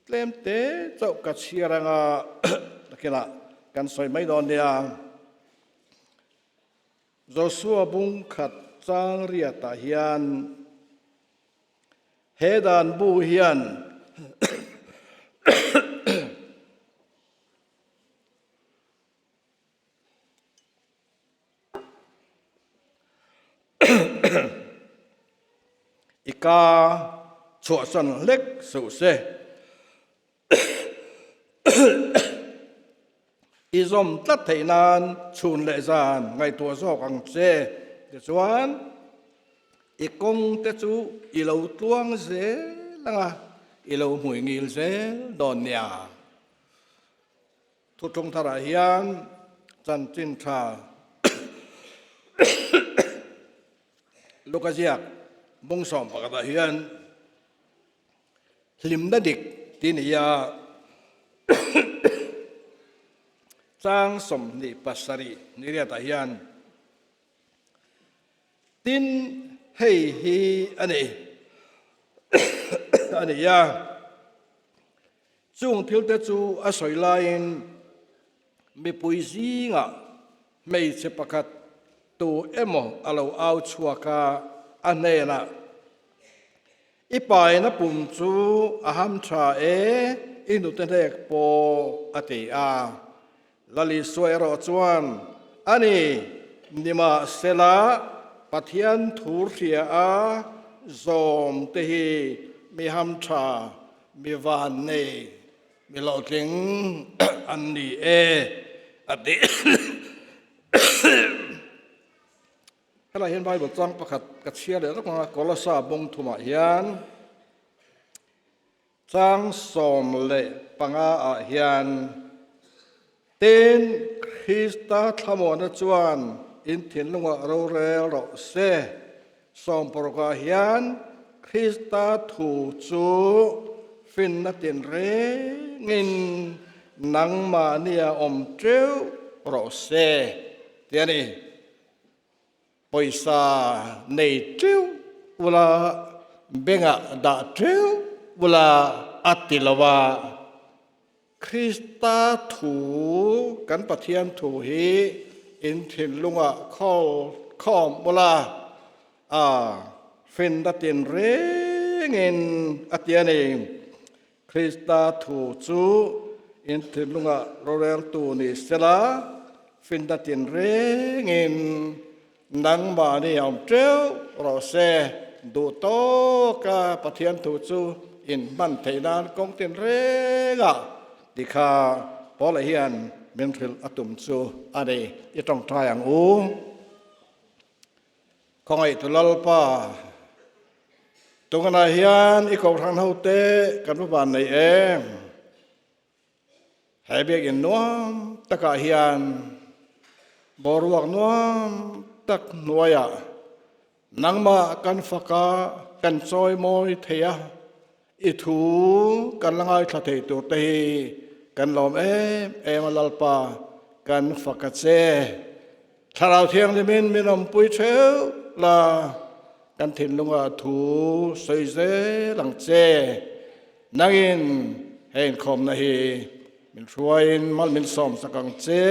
tlem te chauh ka chhiar anga takinah kan sawi mai dawn nia. Joshua bung khat chang riatah hian he dan bu hian I ka chhuahsan hlek suh se. I zawm tlat theih nan chhun leh zan ngaihtuah zawk ang che. Tichuan, i kawng te chu i lo tluang zel ang a, i lo hmui ngil zel dawn nia. Thuthlung tharah hian chanchin tha Luka ziak bung sawm pakhatah hian hlimna dik tih ni a chang 27 ni riatah hian tin hei hi a ni. A ni a. Chung thilte chu a sawi laiin mipui zingah hmeichhe pakhat tu emaw a lo au chhuak a, a hnenah, I paina pum chu a ham tha e, i hnute hlek pawh, a ti a. Lalisua erawh chuan, A ni, nimahsela Pathian thu hria a zawm te hi mi ham tha, mi van nei, mi hlawhtling an ni e, a ti. Helai hian Bible chang pakhat ka chhiar leh rawk ang a, Kolosa bawng thumah hian chang 15 ah hian, Tin, Krista thlamuanna chuan in thinlungah rorel rawh se. 16 ah hian Krista thu chu finna tinrengin nangmahnia awm teuh rawh se, ti a ni. Pawisa nei teuh ula, bengah dah teuh ula a ti lo a. Krista thu, kan Pathian thu hi in thinlungah khawl khawm ula, a finna tinrengin a ti a ni. Krista thu chu in thinlungah roreltu ni sela, finna tinrengin nangmahni a awm teuh rawh se. Duh tawka Pathian thu chu in hman theih nan kawng tinrengah ti kha Paula hian min hrilh a tum chu a ni. I tawngtai ang u. Khawngaihtu Lalpa, tunganah hian i kohhran hote kan va van nei em? He biakinn nuam takah hian boruak nuam tak hnuaiah nangmah kan faka kan chawimawi thei a, i thu kan la ngaithla thei tur te hi kan lawm em em a Lalpa kan fak a che. Thlarau Thianghlimin min awmpui theuh la, kan thinlungah thu sawi zel ang che. Nangin he inkhawmna hi min hruaiin mal min sawmsak ang che.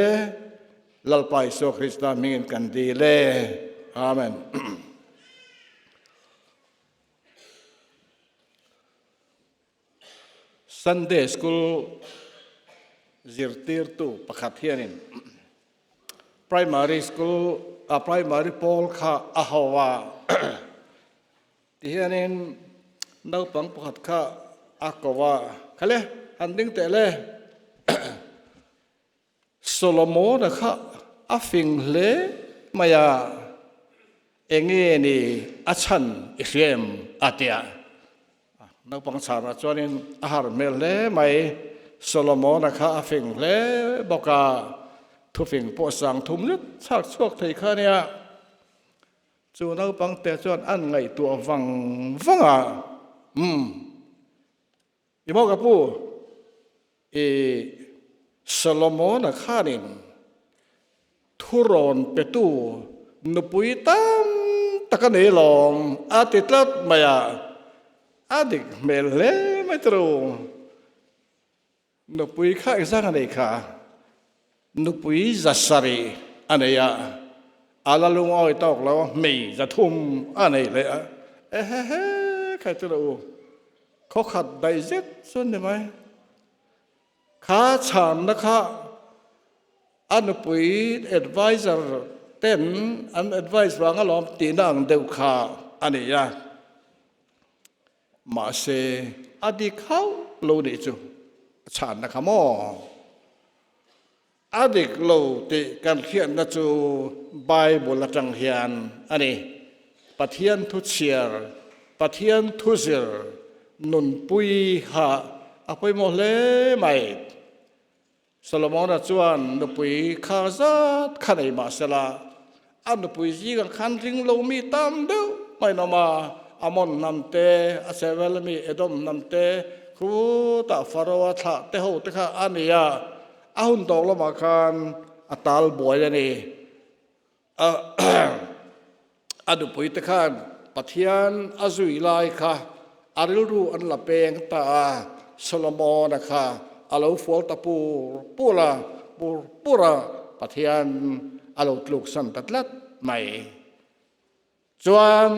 Lalpa Isua Krista hmingin kan dil e. Amen. Sunday School zirtirtu pakhat hianin Primary School a Primary pawl kha a ho a, tihianin naupang pakhat kha a ko a, Khale, han ding teh le. Solomona kha a fing hle mai a, Enge ni a chhan i hria em? a ti a. Naupang chhanah chuanin a har hmel hle mai. Solomona kha a fing hle bawk a, thufing pawh sang thum zet chhak chhuak thei kha a nia. Chu naupang te chuan an ngaihtuah vang vang a, Umm. I maw ka pu? I Solomona khanin thurawn petu nupui tam tak a nei lawm a ti tlat mai a, a dik hmel hle mai turu. Nupui kha engzang a nei kha? Nupui 700 a nei a, a la lungawi tawk lo a, hmei 300 a nei leh a. Ehehe khai chu lo u. Khawkhat daih zet chuan ni mai. Kha chhanna kha a nupui adviser ten an advice vang alawm tihna ang deuh kha a ni a. Mahse a dik hauh lo nih chu chhanna kha maw? A dik lo tih kan hriatna chu Bible atang hian a ni. Pathian thu chhiar, Pathian thu zir nunpui kha a pawimawh hle mai. Solomona chuan nupui kha zat kha nei mah sela, a nupui zingah khan ring lo mi tam deuh mai an awm a, Amon hnam te, a chhehvel ami Edom hnam te, khutah Pharaoh-a thlah te ho te kha a ni a. A hun tawk lamah khan a tal buai a ni. A nupui te khan Pathian a zui lai kha a rilru an la peng ta a, Solomona kha a lo fual ta pur pur a, pur pur a, Pathian a lo tluksan ta tlat mai. Chuan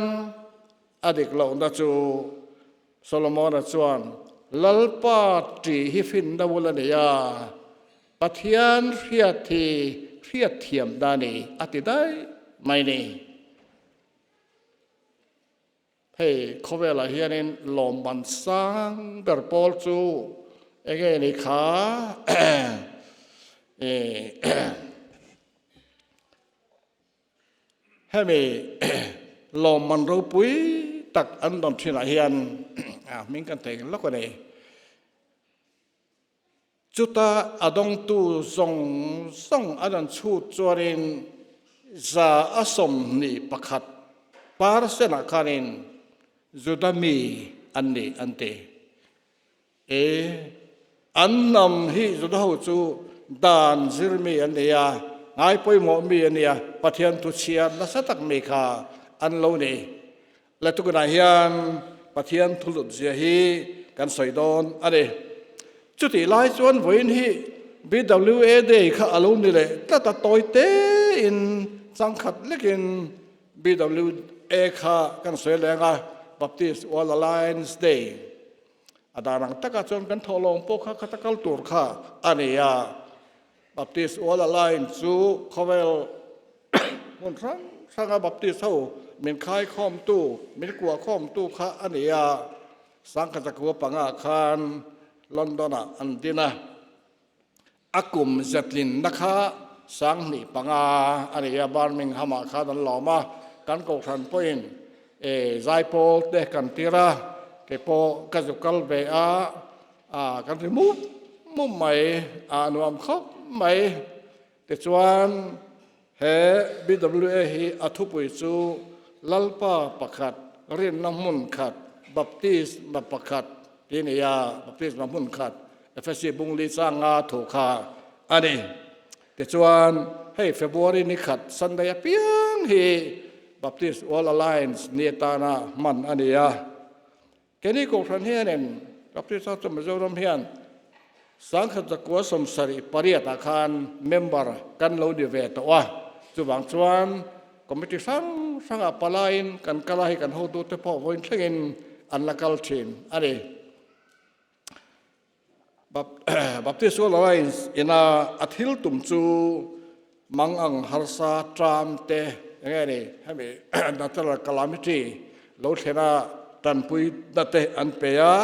a dik lohna chu Solomona chuan Lalpa ṭih hi finna bul a nei a, Pathian hriat hi hriatthiamna a ni a ti daih mai ni. Hei khawvelah hianin lawmman sang ber pawl chu enge ni kha Hemi lawmman ropui tak an dawn thinah hian hming kan thei lawk a ni. Chuta a dawngtu zawng zawng an rawn chhut chuanin 21% ah khanin Juda mi an ni an ti. E, an hnam hi Juda ho chu dan zir mi an ni a, ngai pawimawh mi an ni a, Pathian thu chhiar nasa tak mi kha an lo ni. Le tukinah hian Pathian thu lut zia hi kan sawi dawn a ni. Chutih lai chuan vawiin hi BWA Day kha a lo ni leh tlat a, tawi tein changkhat lekin BWA kha kan sawi leng a, Baptist World Alliance Day. A dan ang takah chuan kan thawhlawm pawh kha khata kal tur kha a ni a. Baptist World Alliance chu khawvel hmun hrang hranga Baptist ho min khaikhawmtu, min kuahkhawmtu kha a ni a. Sangkhatakua panga khan London-ah an din a. A kum zetlinna kha 2005 a ni a, Birmingham-ah khan an lawm a, kan kohhran pawhin zaipawl te kan tir a, kei pawh ka zu kal ve a, kan ri mup mup mai, a nuam khawp mai. Tichuan he BWA hi a thupui chu Lalpa pakhat, rinna hmun khat, baptisma pakhat tih a ni a, baptisma hmun khat, Efesi bungli changa thu kha a ni. Tichuan hei February ni khat Sunday apiang hi Baptist World Alliance ni atana hman a ni a. Keini Kohhran hianin Baptist Church of Mizoram hian 1978 ah khan member kan lo ni ve tawh a, chuvang chuan committee hrang hrangah palaiin kan kal a, hei kan hotute pawh vawiin thlengin an la kal thin a ni. Baptist World Alliance ina a thil tum chu mang ang harsa tram te enge ni hemi natural calamity lo thlena tanpui na te an pe a,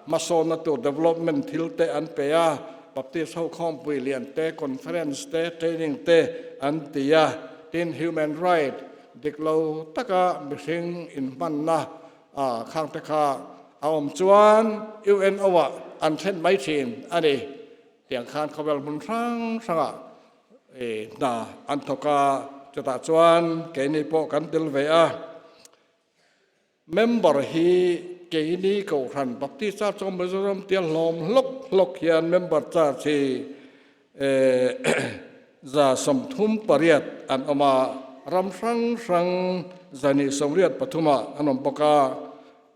hmasawnna tur development thil te an pe a, Baptist ho khawmpui lian te conference te training te an ti a, tin human right dik lo taka mihring inhmanna A khangte kha a awm chuan UNO ah an thlen mai thin a ni. Tiang khan khawvel hmun hrang hrangah hna an thawk a, chutah chuan keini pawh kan tel ve a. Member hi keini Kohhran Baptist Church of Mizoram tia hlawm hlawk hlawk hian member charge hi 38 an awm a, ram hrang hrang 283 ah an awm bawk a.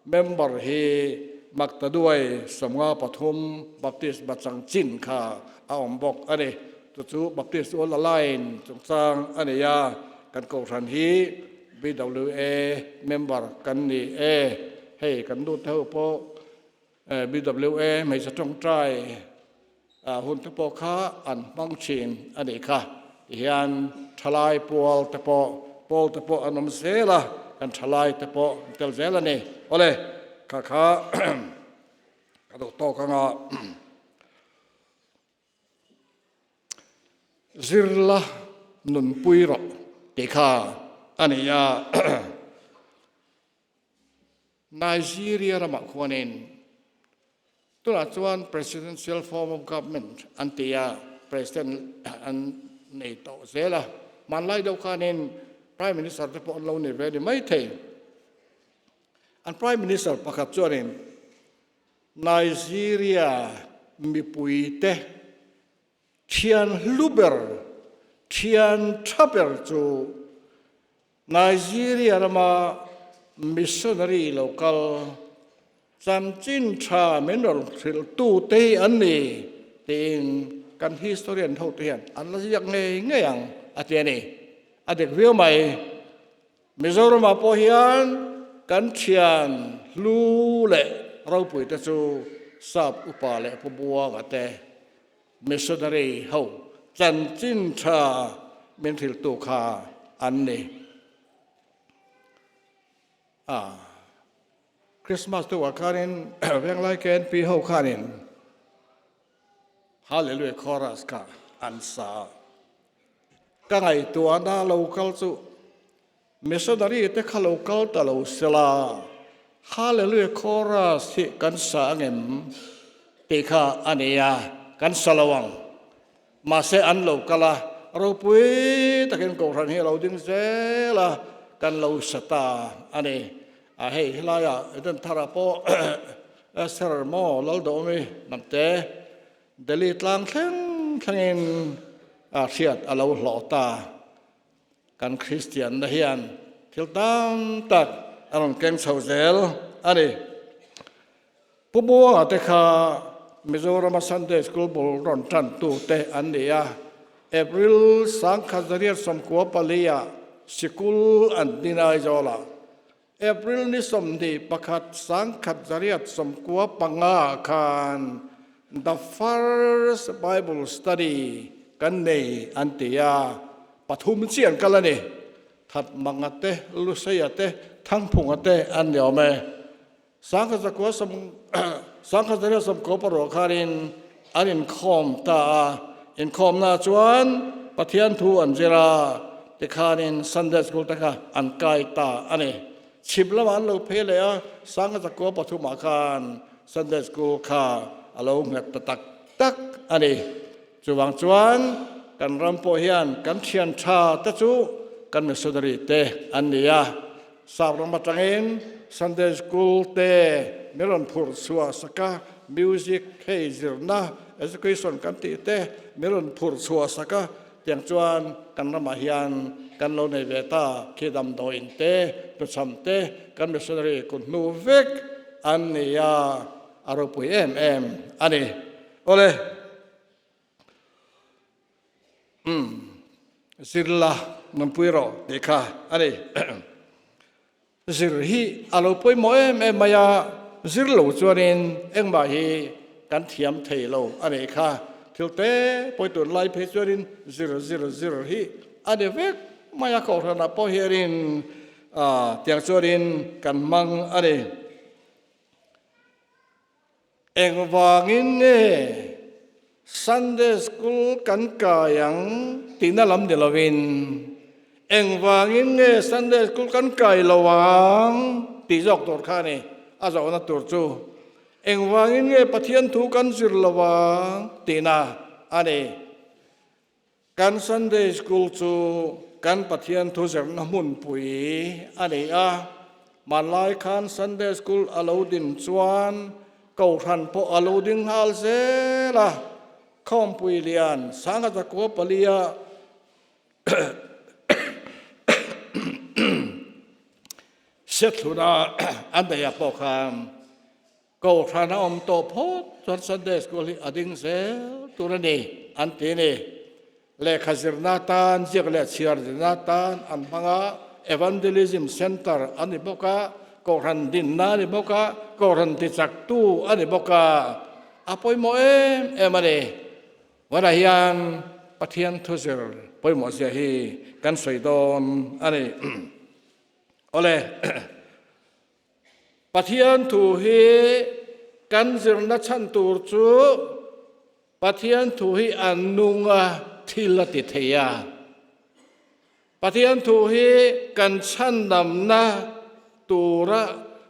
Member hi Maktaduai 53 Baptist Bachang chin kha a awm bawk a ni. Chu chu Baptist World Alliance chungchang a ni a, kan kohhran hi BWA member kan ni e. Hei kan lut ho pawh BWA hmeichhe tawngtai hun te pawh kha an hmang thin a nih kha. Tihian thalai pual te pawh, pawl te pawh an awm zel a, kan thalai te pawh an tel zel a ni. Awle, kha kha ka duh tawk anga zirla nunpui rawh tih kha a ni a. Nigeria ramah khuanin tunah chuan Presidential form of government an ti a, President an nei tawh zel a, hmanlai deuh khanin Prime Minister te pawh an lo nei ve ni maithei. An Prime Minister pakhat chuanin Nigeria mipuite thian hlu ber, thian tha ber chu Nigeria rama missionary lo kal. Chanchin tha min rawn hrilh te hi an ni tiin kan historian hote hian an la ziak ngei ngei ang a ti a ni. A dik viau mai. Mizoramah pawh hian kan thian hlu leh ropui te chu Sap upa leh Pu Buanga te missionary ho chanchin tha min hrilhtu kha an ni. A. Christmas deuhah khanin Venglai KNP ho khanin Hallelujah Chorus kha an sa a. Ka ngaihtuahna lo kal chu Missionary te kha lo kal ta lo sela Hallelujah Chorus hi kan sa angem tih kha a ni a, kan sa lo ang. Mahse an lo kal a, ropui takin Kohhran hi a lo ding zel a, kan lo sa ta a ni. A hei helaiah Eden tharah pawh Esther maw Laldawmi hnamte Delhi tlang thleng thlengin a hriat a lo hlawh ta. Kan Kristianna hian thil tam tak a rawn keng chho zel a ni. Pu Buanga te kha Mizorama Sunday School bul rawn tantute an ni a, April 1994 ah sikul an din Aizawlah April ni 21 1995 ah khan The First Bible Study kan nei an ti a, pathum chi an kal a ni. Thatmanga te, Luseia te, Thangphunga te an ni awm e. 1996 khanin an inkhawm ta a, inkhawmna chuan Pathian thu an zir a, tikhanin Sunday School te kha an kai ta a ni. Chhim lamah an lo phei leh a, 1903 khan Sunday School kha a lo nghet ta tak tak a ni. Chuvang chuan kan ram pawh hian kan thian tha te chu kan missionary te an ni a. Sap ram atangin Sunday School te min rawn phurh chhuah sak a, music hei zirna education kan tih te min rawn phurh chhuah sak a, tiang chuan kan ramah hian kan lo nei ve ta khi damdawiin te, hnuchham te kan missionary kut hnu vek an ni a, a ropui em em a ni. Awle. Umm, zirla nunpui rawh tih kha a ni. Zir hi a lo pawimawh em em mai a, zir lo chuanin engmah hi kan thiam thei lo a nih kha. Thil te pawi tun lai phei chuanin zir zir zir hi a ni vek mai a, kohhranah pawh hianin tiang chuanin kan hmang a ni. Engvangin nge Sunday School kan kai ang tihna lam ni lovin, engvangin nge Sunday School kan kai lo ang tih zawk tur kha a ni a zawhna tur chu. Engvangin nge Pathian thu kan zir lo ang tihna a ni. Kan Sunday School chu kan Pathian thu zirna hmunpui a ni a, hmanlai khan Sunday School a lo din chuan Kohhran pawh a lo ding nghal zel a, Khawmpui lian Sangha Zakua palia Sethluna an neih ah pawh khan Kohhran a awm tawh phawt chuan Sunday School hi a ding zel tur a ni an ti a ni. Lehkha zirna tan, ziak leh chhiar zirna tan an hmang a, Evangelism Centre a ni bawk a, Kohhran dinna a ni bawk a, Kohhran tichaktu a ni bawk a, a pawimawh em em a ni. Vawiinah hian Pathian thuzir pawimawh zia hi kan sawi dawn a ni. Awle. Pathian thu hi kan zirna chhan tur chu Pathian thu hi a nung a, thil a ti thei a. Pathian thu hi kan chhandamna tura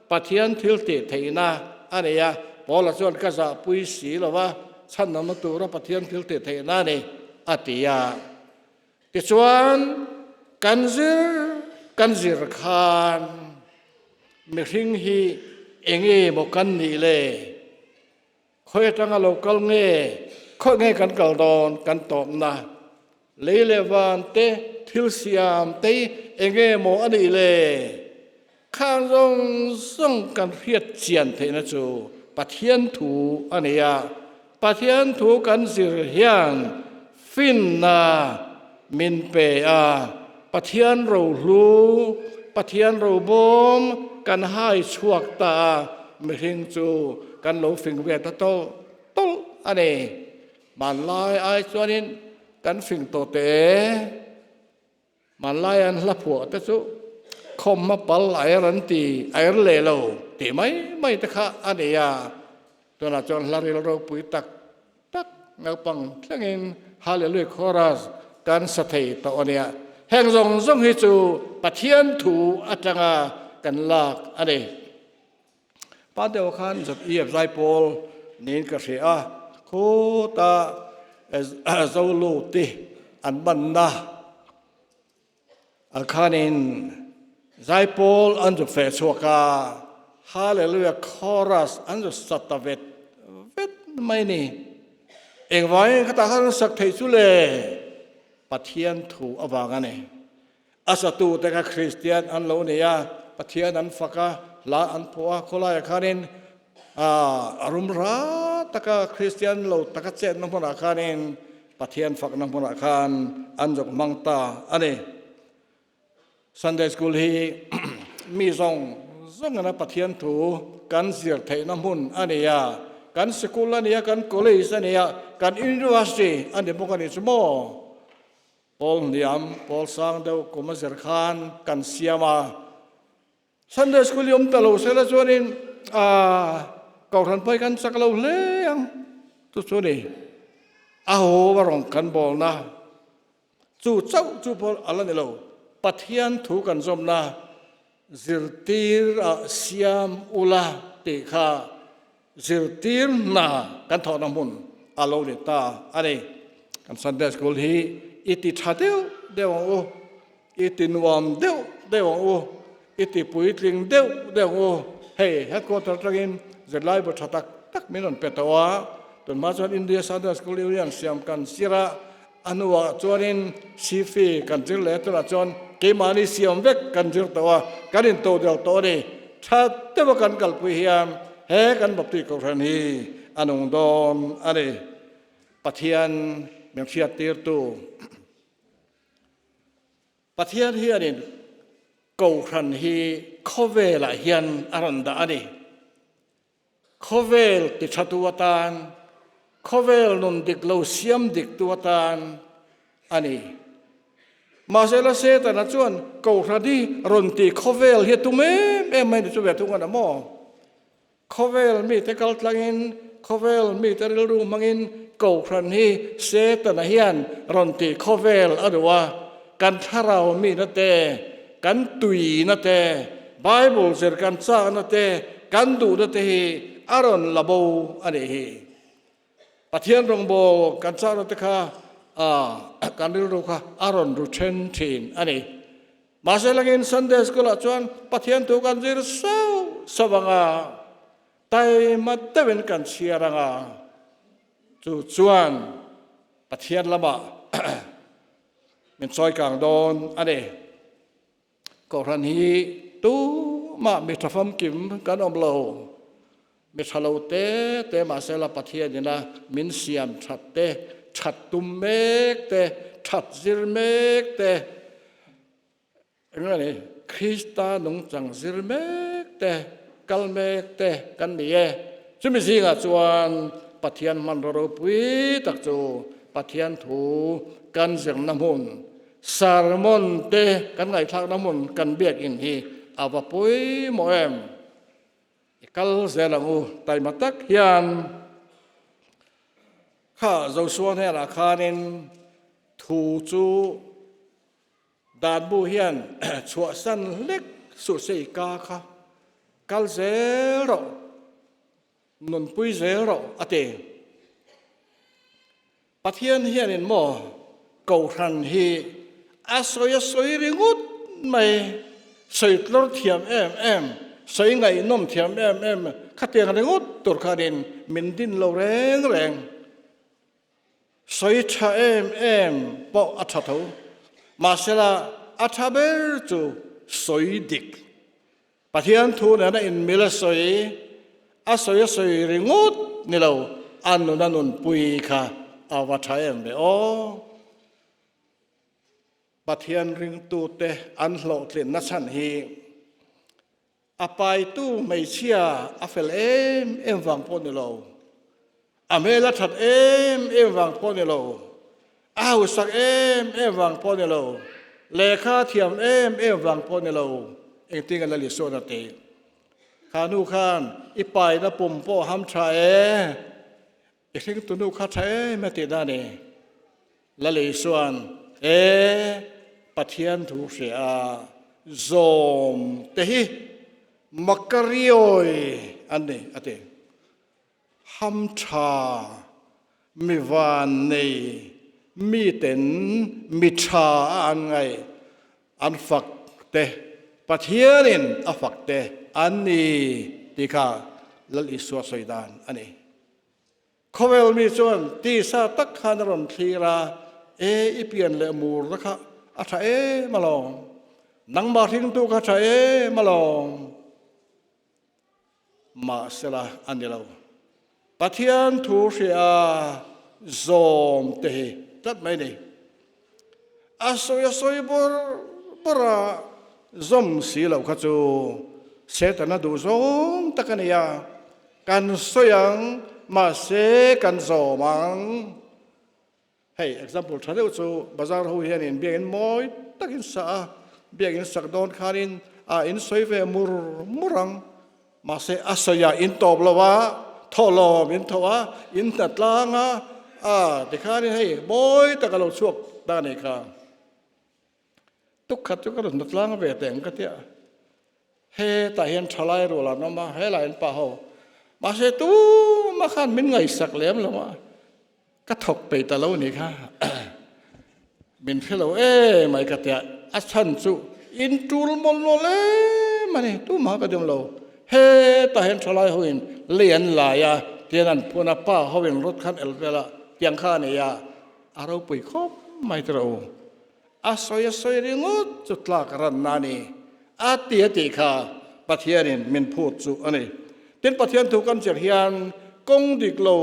Pathian thil tih theihna a ni a. Paula chuan ka zahpui si lo va, chhandamna tura Pathian thil tih theihna a ni a ti a. Tichuan, kan zir kan zir khan mihring hi enge maw kan nih le? Khawi atanga lo kal nge? Khawi nge kan kal dawn kan tawpna? Lei leh van te, thil siam te hi enge maw a nih le? Khang zawng zawng kan hriat chian theihna chu Pathian thu a ni a, Pathian thu kan zir hian finna min pe a, Pathian rohlu, Pathian robawm kan hai chhuak ta a, mihring chu kan lo fing ve ta tawlh tawlh a ni. Hmanlai ai chuanin kan fing tawh teh e. Hmanlai an hla phuah te chu khawm a pal a er an ti, a er leh lo tih mai mai te kha a ni a. Tunah chuan hla ril ropui tak tak naupang thlengin Hallelujah Chorus kan sa thei tawh a nia. Heng zawng zawng hi chu Pathian thu atanga kan lak a ni. Pa deuh khan ZEF Zaipawl niin ka hria a, khuta Zoluti an manna ah khanin Zaipawl an zu feh chhuak a, Hallelujah Chorus an zu sa ta vet vet mai ni. Engvangin khatah khan an sak theih chu le? Pathian thu avang a ni. A satute kha Kristian an lo ni a, Pathian an fak a, hla an phuah a, khawlaiah khanin a rum ra taka Kristian lo taka chetna hmunah khanin Pathian fakna hmunah khan an zawk hmang ta a ni. Sunday School hi mi zawng zawngina Pathian thu kan zir theihna hmun a ni a, kan sikul a ni a, kan college a ni a, kan university a ni bawk a ni chu maw? Pawl hniam, pawl sang deuh kum a zir khan kan siam a. Sunday School i awm ta lo sela chuanin Kohhran phei kan chak lo hle ang. Chu chu ni a haw a rawn kan bawlna chu chauh chu pawh a la ni lo. Pathian thu kan zawmna zirtir ah siam ula tih kha Zirtir hna kan thawhna hmun a lo ni ta a ni. Kan Sunday School hi i ti tha deuh deuh ang u, i ti nuam deuh deuh ang u, i ti puitling deuh deuh ang u. Hei headquarter atangin zirlai bu tha tak tak min rawn pe tawh a, tunhma chuan India Sunday School Union siam kan zir a, a hnuah chuanin Sifi kan zir leh a, tunah chuan keimahni siam vek kan zir tawh a, kan intodelh tawh a ni. Tha deuha kan kalpui hian he kan Baptist Kohhran hi a nung dawn a ni. Pathian min hriattirtu Pathian hianin Kohhran hi khawvelah hian a rawn dah a ni. Khawvel tithatu atan, khawvel nun dik lo siam diktu atan a ni. Mahse la Setana chuan Kohhran hi rawn ti khawvel hi a tum em em mai ni chu ve thung a na maw? Khawvel mite kal tlangin, khawvel mite rilru hmangin Kohhran hi Setana hian rawn ti khawvel a duh a, kan thlarau mina te, kan tuina te, Bible zir kan chakna te, kan duhna te hi a rawn la bo a nih hi. Pathian rawngbawl kan chakna te kha kan rilru kha a rawn ru then thin a ni. Mahse langin Sunday School ah chuan Pathian thu kan zir sauh sauh ang a, taima deuhin kan chhiar ang a, chu chuan Pathian lamah min chawi kang dawn a ni. Kohhran hi tumah mi tha famkim kan awm lo. Mi tha lo te te mahse la Pathian ina min siam that te, that tum mek te, that zir mek te, eng nge Krista nungchang zir mek te, kal mek te kan ni e. Chumi zingah chuan Pathian hmanraw ropui tak chu Pathian thu kan zirna hmun Sermon te kan ngaihthlakna hmun kan biakinn hi a va pawimawh em? I kal zel ang u, taima tak hian kha Joshua hnenah khanin thu chu dan bu hian chhuahsan hlek suh se i ka kha kal zel rawh, nunpui zel rawh a ti. Pathian hianin maw Kohhran hi a sawi a sawi ringawt mai, sawi tlawr thiam em em, sawi ngaihnawm thiam em em khatiang ringawt tur khanin min din lo reng reng. Sawi tha em em pawh a tha tho, mahsela a tha ber chu sawi dik. Pathian thu nena inmil a sawi, a sawi a sawi ringawt ni lo, a nun a nunpui kha a va tha em ve aw. Pathian ringtute an hlawhtlinna chhan hi a paitu hmeichhia a fel em em vang pawh ni lo, a hmel a that em em vang pawh ni lo, a hausak em em vang pawh ni lo, lehkha thiam em em vang pawh ni lo, engtin a la Lisuan a ti. Kha nu khan i paina pum pawh ham tha e, I hringtunu kha tha em a tih dan e. Lalei chuan, E, Pathian thu hria a, zawm te hi Makarioi an ni, a ti. Ham tha, mi van nei, miten mi tha a an ngaih, an fak te, Pathianin a fak te an ni tih kha Lal Isua sawi dan a ni. Khawvel mi chuan tisa tak khan a rawn thlir a, E, i pian leh murna kha a tha em alawm, nangmah hringtu kha tha em alawm. Mahsela a ni lo. Pathian thu hria zawm te hi tlat mai ni. A sawi a sawi bawr bawr a, zawm si loh kha chu Setana duh zawng tak a ni a, kan sawi ang, mahse kan zawm ang. Hei example tha deuh chu bazar ho hianin biakinn mawi takin sa a, biakinn sak dawn khanin a in sawi ve mur mur ang. Mahse a sawi ah in tawp lo a, thawhlawm in tho a, in hna tlang a, a tikhanin hei mawi tak a lo chhuak ta a nih kha. Tukkhat chu ka rawn hna tlang ve teh ang ka tia. Hetah hian thalai rual an awm a, helai an pa ho. Mahse tumah khan min ngaihsak lem lo a. Ka thawk peih ta lo nih kha min hre lo em mai ka tia a chhan chu in tul mawlh mawlh em a ni tumah ka dim lo hetah hian thalai ho in lei an lai a tian an phun a pa ho in rut khan el vel a tiang kha a nei a a ropui khawp mai tiraw u a sawi a sawi ringawt chu tlak ranna a ni a ti a tih kha Pathianin min phut chu a ni. Tin, Pathian thu kan zir hian kawng dik lo,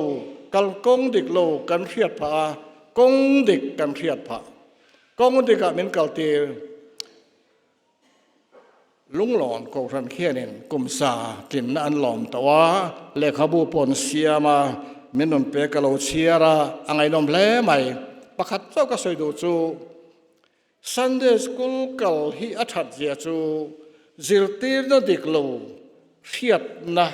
kal kawng dik lo kan hriat phah a, kawng dik kan hriat phah. Kawng dikah min kaltir. Lunglawn Kohhran khianin kum sa tlinna an lawm tawh a, lehkhabu pawh an siam a, min rawn pe ka lo chhiar a, a ngaihnawm hle mai. Pakhat chauh ka sawi duh chu, Sunday School kal hi a that zia chu zirtirna dik lo hriatna,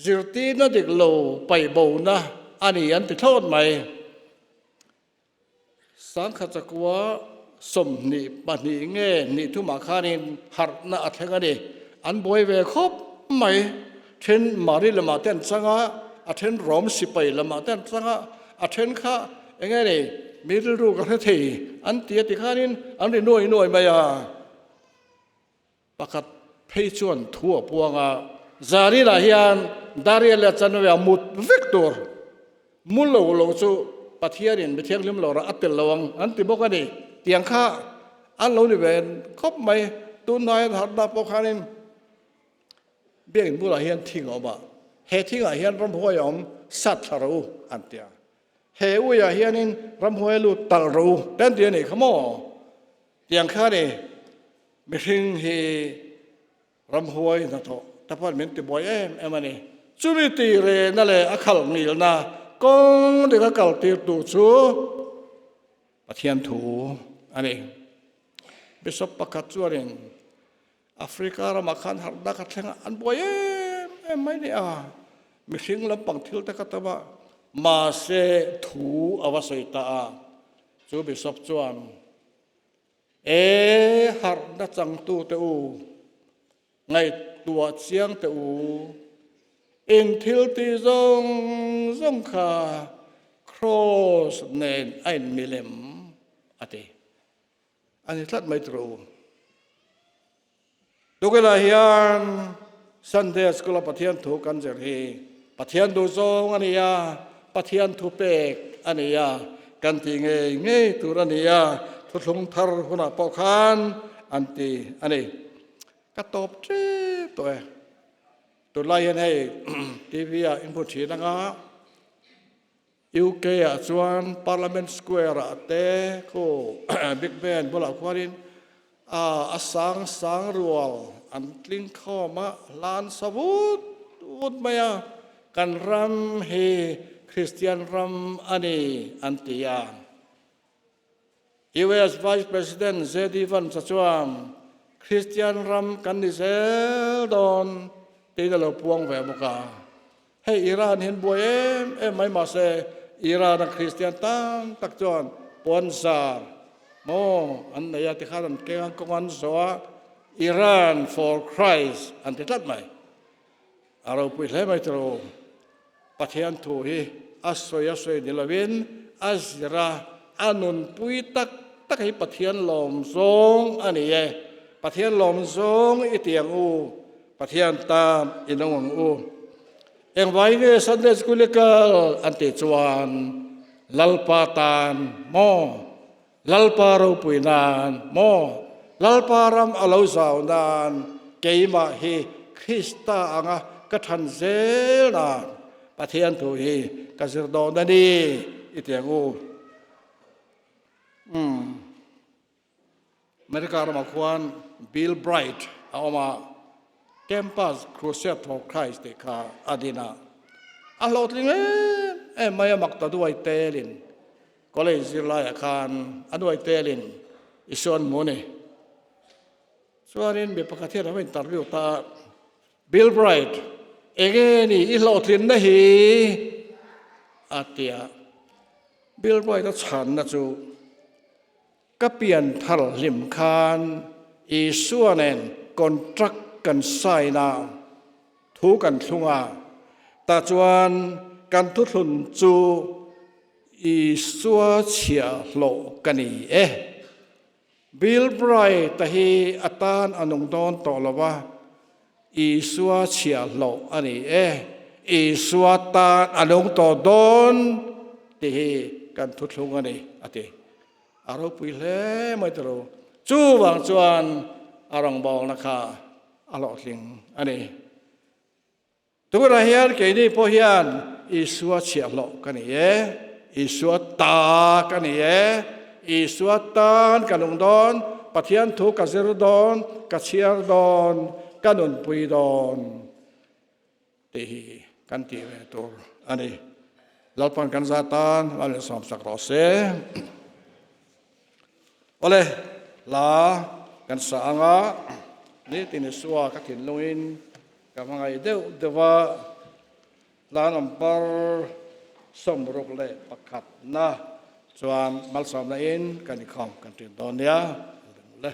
zirtirna dik lo paihbona a ni an ti thlawt mai. Sangkhat chakua 22 nge hnih thumah khanin harhna a thleng a ni. An buai ve khawp mai. Then Mari lamah te an chang a, a then Rom sipai lamah te an chang a, a then kha eng nge ni mi rilru ka hre thei an ti a ti khanin an ri nuai nuai mai a. Pakhat phei chuan thu a puang a, Zarinah hian Dariel leh Chanwia mut vek tur mu lo lo chu Pathianin mi thianghlim lo rah a tel lo ang an ti bawk a ni. Tiang kha an lo ni ve khawp mai. Tunhnai an harhna pawh khanin biakinn bulah hian thing a awm a, he thingah hian ramhuai a awm sat thla rawh u an ti a. He uiah hianin ramhuai a lut talh rawh u te an ti a nih kha maw? Tiang kha ni mihring hi ramhuai hnathawh te pawh min ti buai em em a ni. Chumi ti rehna leh a khalh ngilna kawng dik a kal tir tu chu Pathian thu a ni. Bishop pakhat chuanin Africa ramah khan harhna ka thleng a, an buai em em mai ni a. Mihring lampang thil te ka tam a, mahse thu a va sawi ta a. Chu Bishop chuan, E harhna changtu te u, ngaihtuah chiang te u, in thil tih zawng zawng kha Kraws nen a inmilem, a ti. A ni tlat mai turu. Tukinah hian Sunday School a Pathian thu kan zir hi Pathian duh zawng a ni a, Pathian thu pek a ni a, kan tih ngei ngei tur a ni a, thuthlung thar hunah pawh khan an ti a ni. Ka tawp tep tawh e. Tunlai hian hei TV ah in hmu thin anga UK ah chuan Parliament Square ah te khu Big Ben bulah khuanin a sang sang rual an tling khawm a, hlan sa vut vut mai a, kan ram hi Kristian ram a ni an ti a. US Vice President JD Vance chuan Kristian ram kan ni zel dawn tiin a lo puang ve bawk a. Hei Iran hian buai em em mai mahse Iran a Kristian tam tak chuan puanzar maw an nei a tikhan an keng a kawng an zawh a Iran for Christ an ti tlat mai. A ropui hle mai tiraw? Pathian thu hi a sawi a sawi ni lovin a zir a, a nunpui tak tak hi Pathian lawm zawng a ni e. Pathian lawm zawng i ti ang u, Pathian tan i nung ang u. Engvai nge Sunday School i kal an tih chuan Lalpa tan maw? Lalpa ropui nan maw? Lalpa ram a lo zau nan keimah hi Krista anga ka than zel nan Pathian thu hi ka zir dawn a ni i ti ang u. Umm. America ramah khuan Bill Bright a awm a, Campus Crusade for Christ tih kha a din a. A hlawhtling em em mai a, mak ta duai telin College zirlaiah khan a nuai telin i sawn mu ni. Chuanin mi pakhat hian a va interview ta a, Bill Bright, enge ni i hlawhtlinna hi? a ti a. Bill Bright a chhanna chu, Ka pian thar hlim khan Isua nen contract kan sign a, thu kan thlung a, tah chuan kan thuthlun chu Isua chhiahhlawh ka ni e. Bill Bright-a hi a tan a nung dawn tawh lo a, Isua chhiahhlawh a ni e. Isua tan a nung tawh dawn tih hi kan thuthlung a ni, a ti. A ropui hle mai ta lo. Chuvang chuan a rawngbawlna kha a hlawhtling a ni. Tunah hian keini pawh hian Isua chhiahhlawh ka ni e, Isua ta ka ni e, Isua tan ka nung dawn, Pathian thu ka zir dawn, ka chhiar dawn, ka nunpui dawn tih hi kan tih ve tur a ni. Lalpan kan za tan a leh sawmsak rawh se. Awle, hla kan sa anga nitin Isua ka thinlungin ka hmangaih deuh deuh a, hla number 61 na chuan malsawmna in kan inkhawm kan ṭin dawn nia. Le.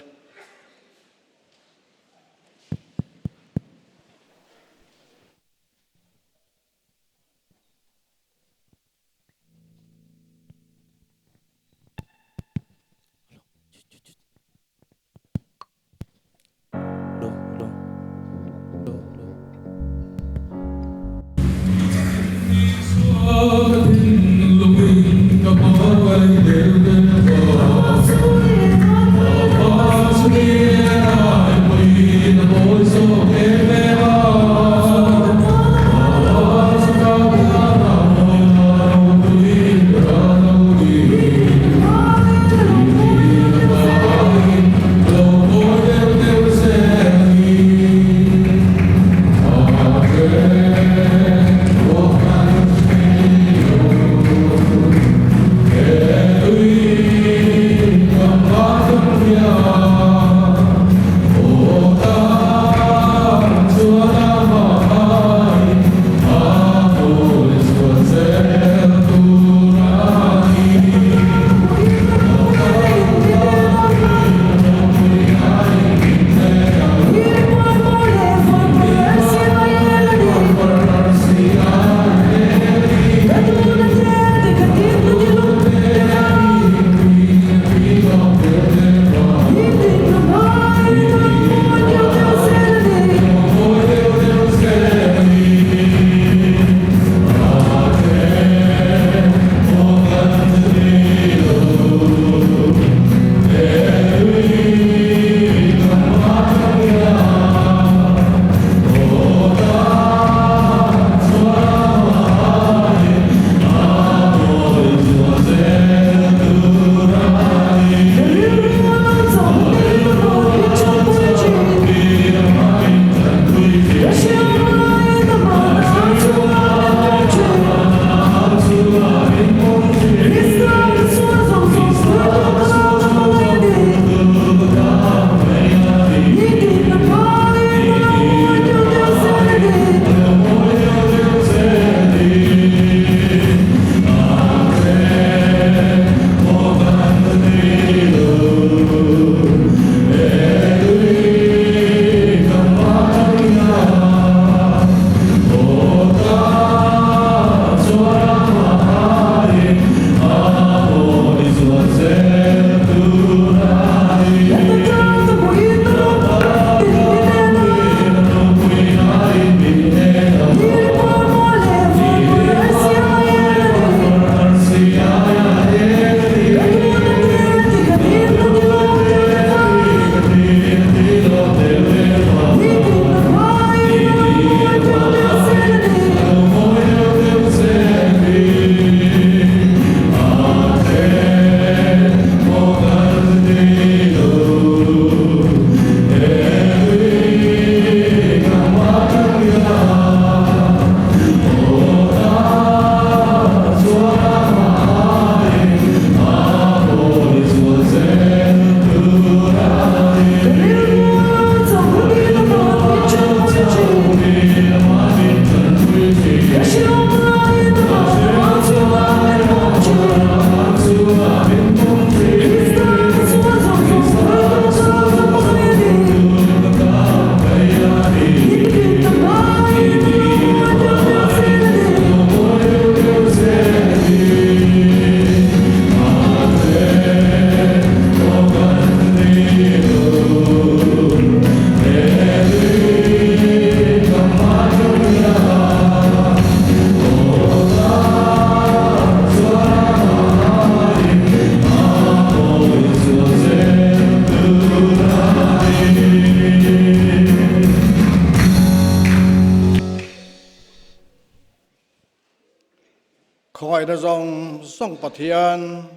Hmangaihna zawng zawng Pathian,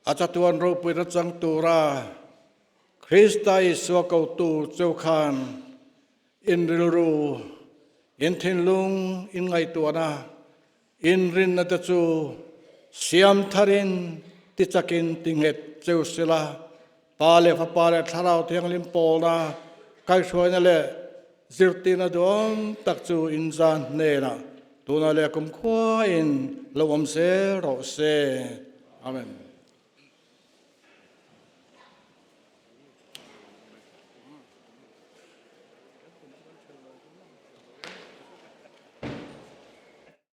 a chatuan ropuina chang tura Krista Isua kotu cheu khan in rilru, in thinlung, in ngaihtuahna, in rinna te chu siam tharin tichakin tinghet cheu sela, Pa leh Fapa leh Thlarau Thianghlim pawlna kaihhruaina leh zirtirna duhawm tak chu inzan hnenah tuna leh kumkhuain lo awm zel rawh se. Amen.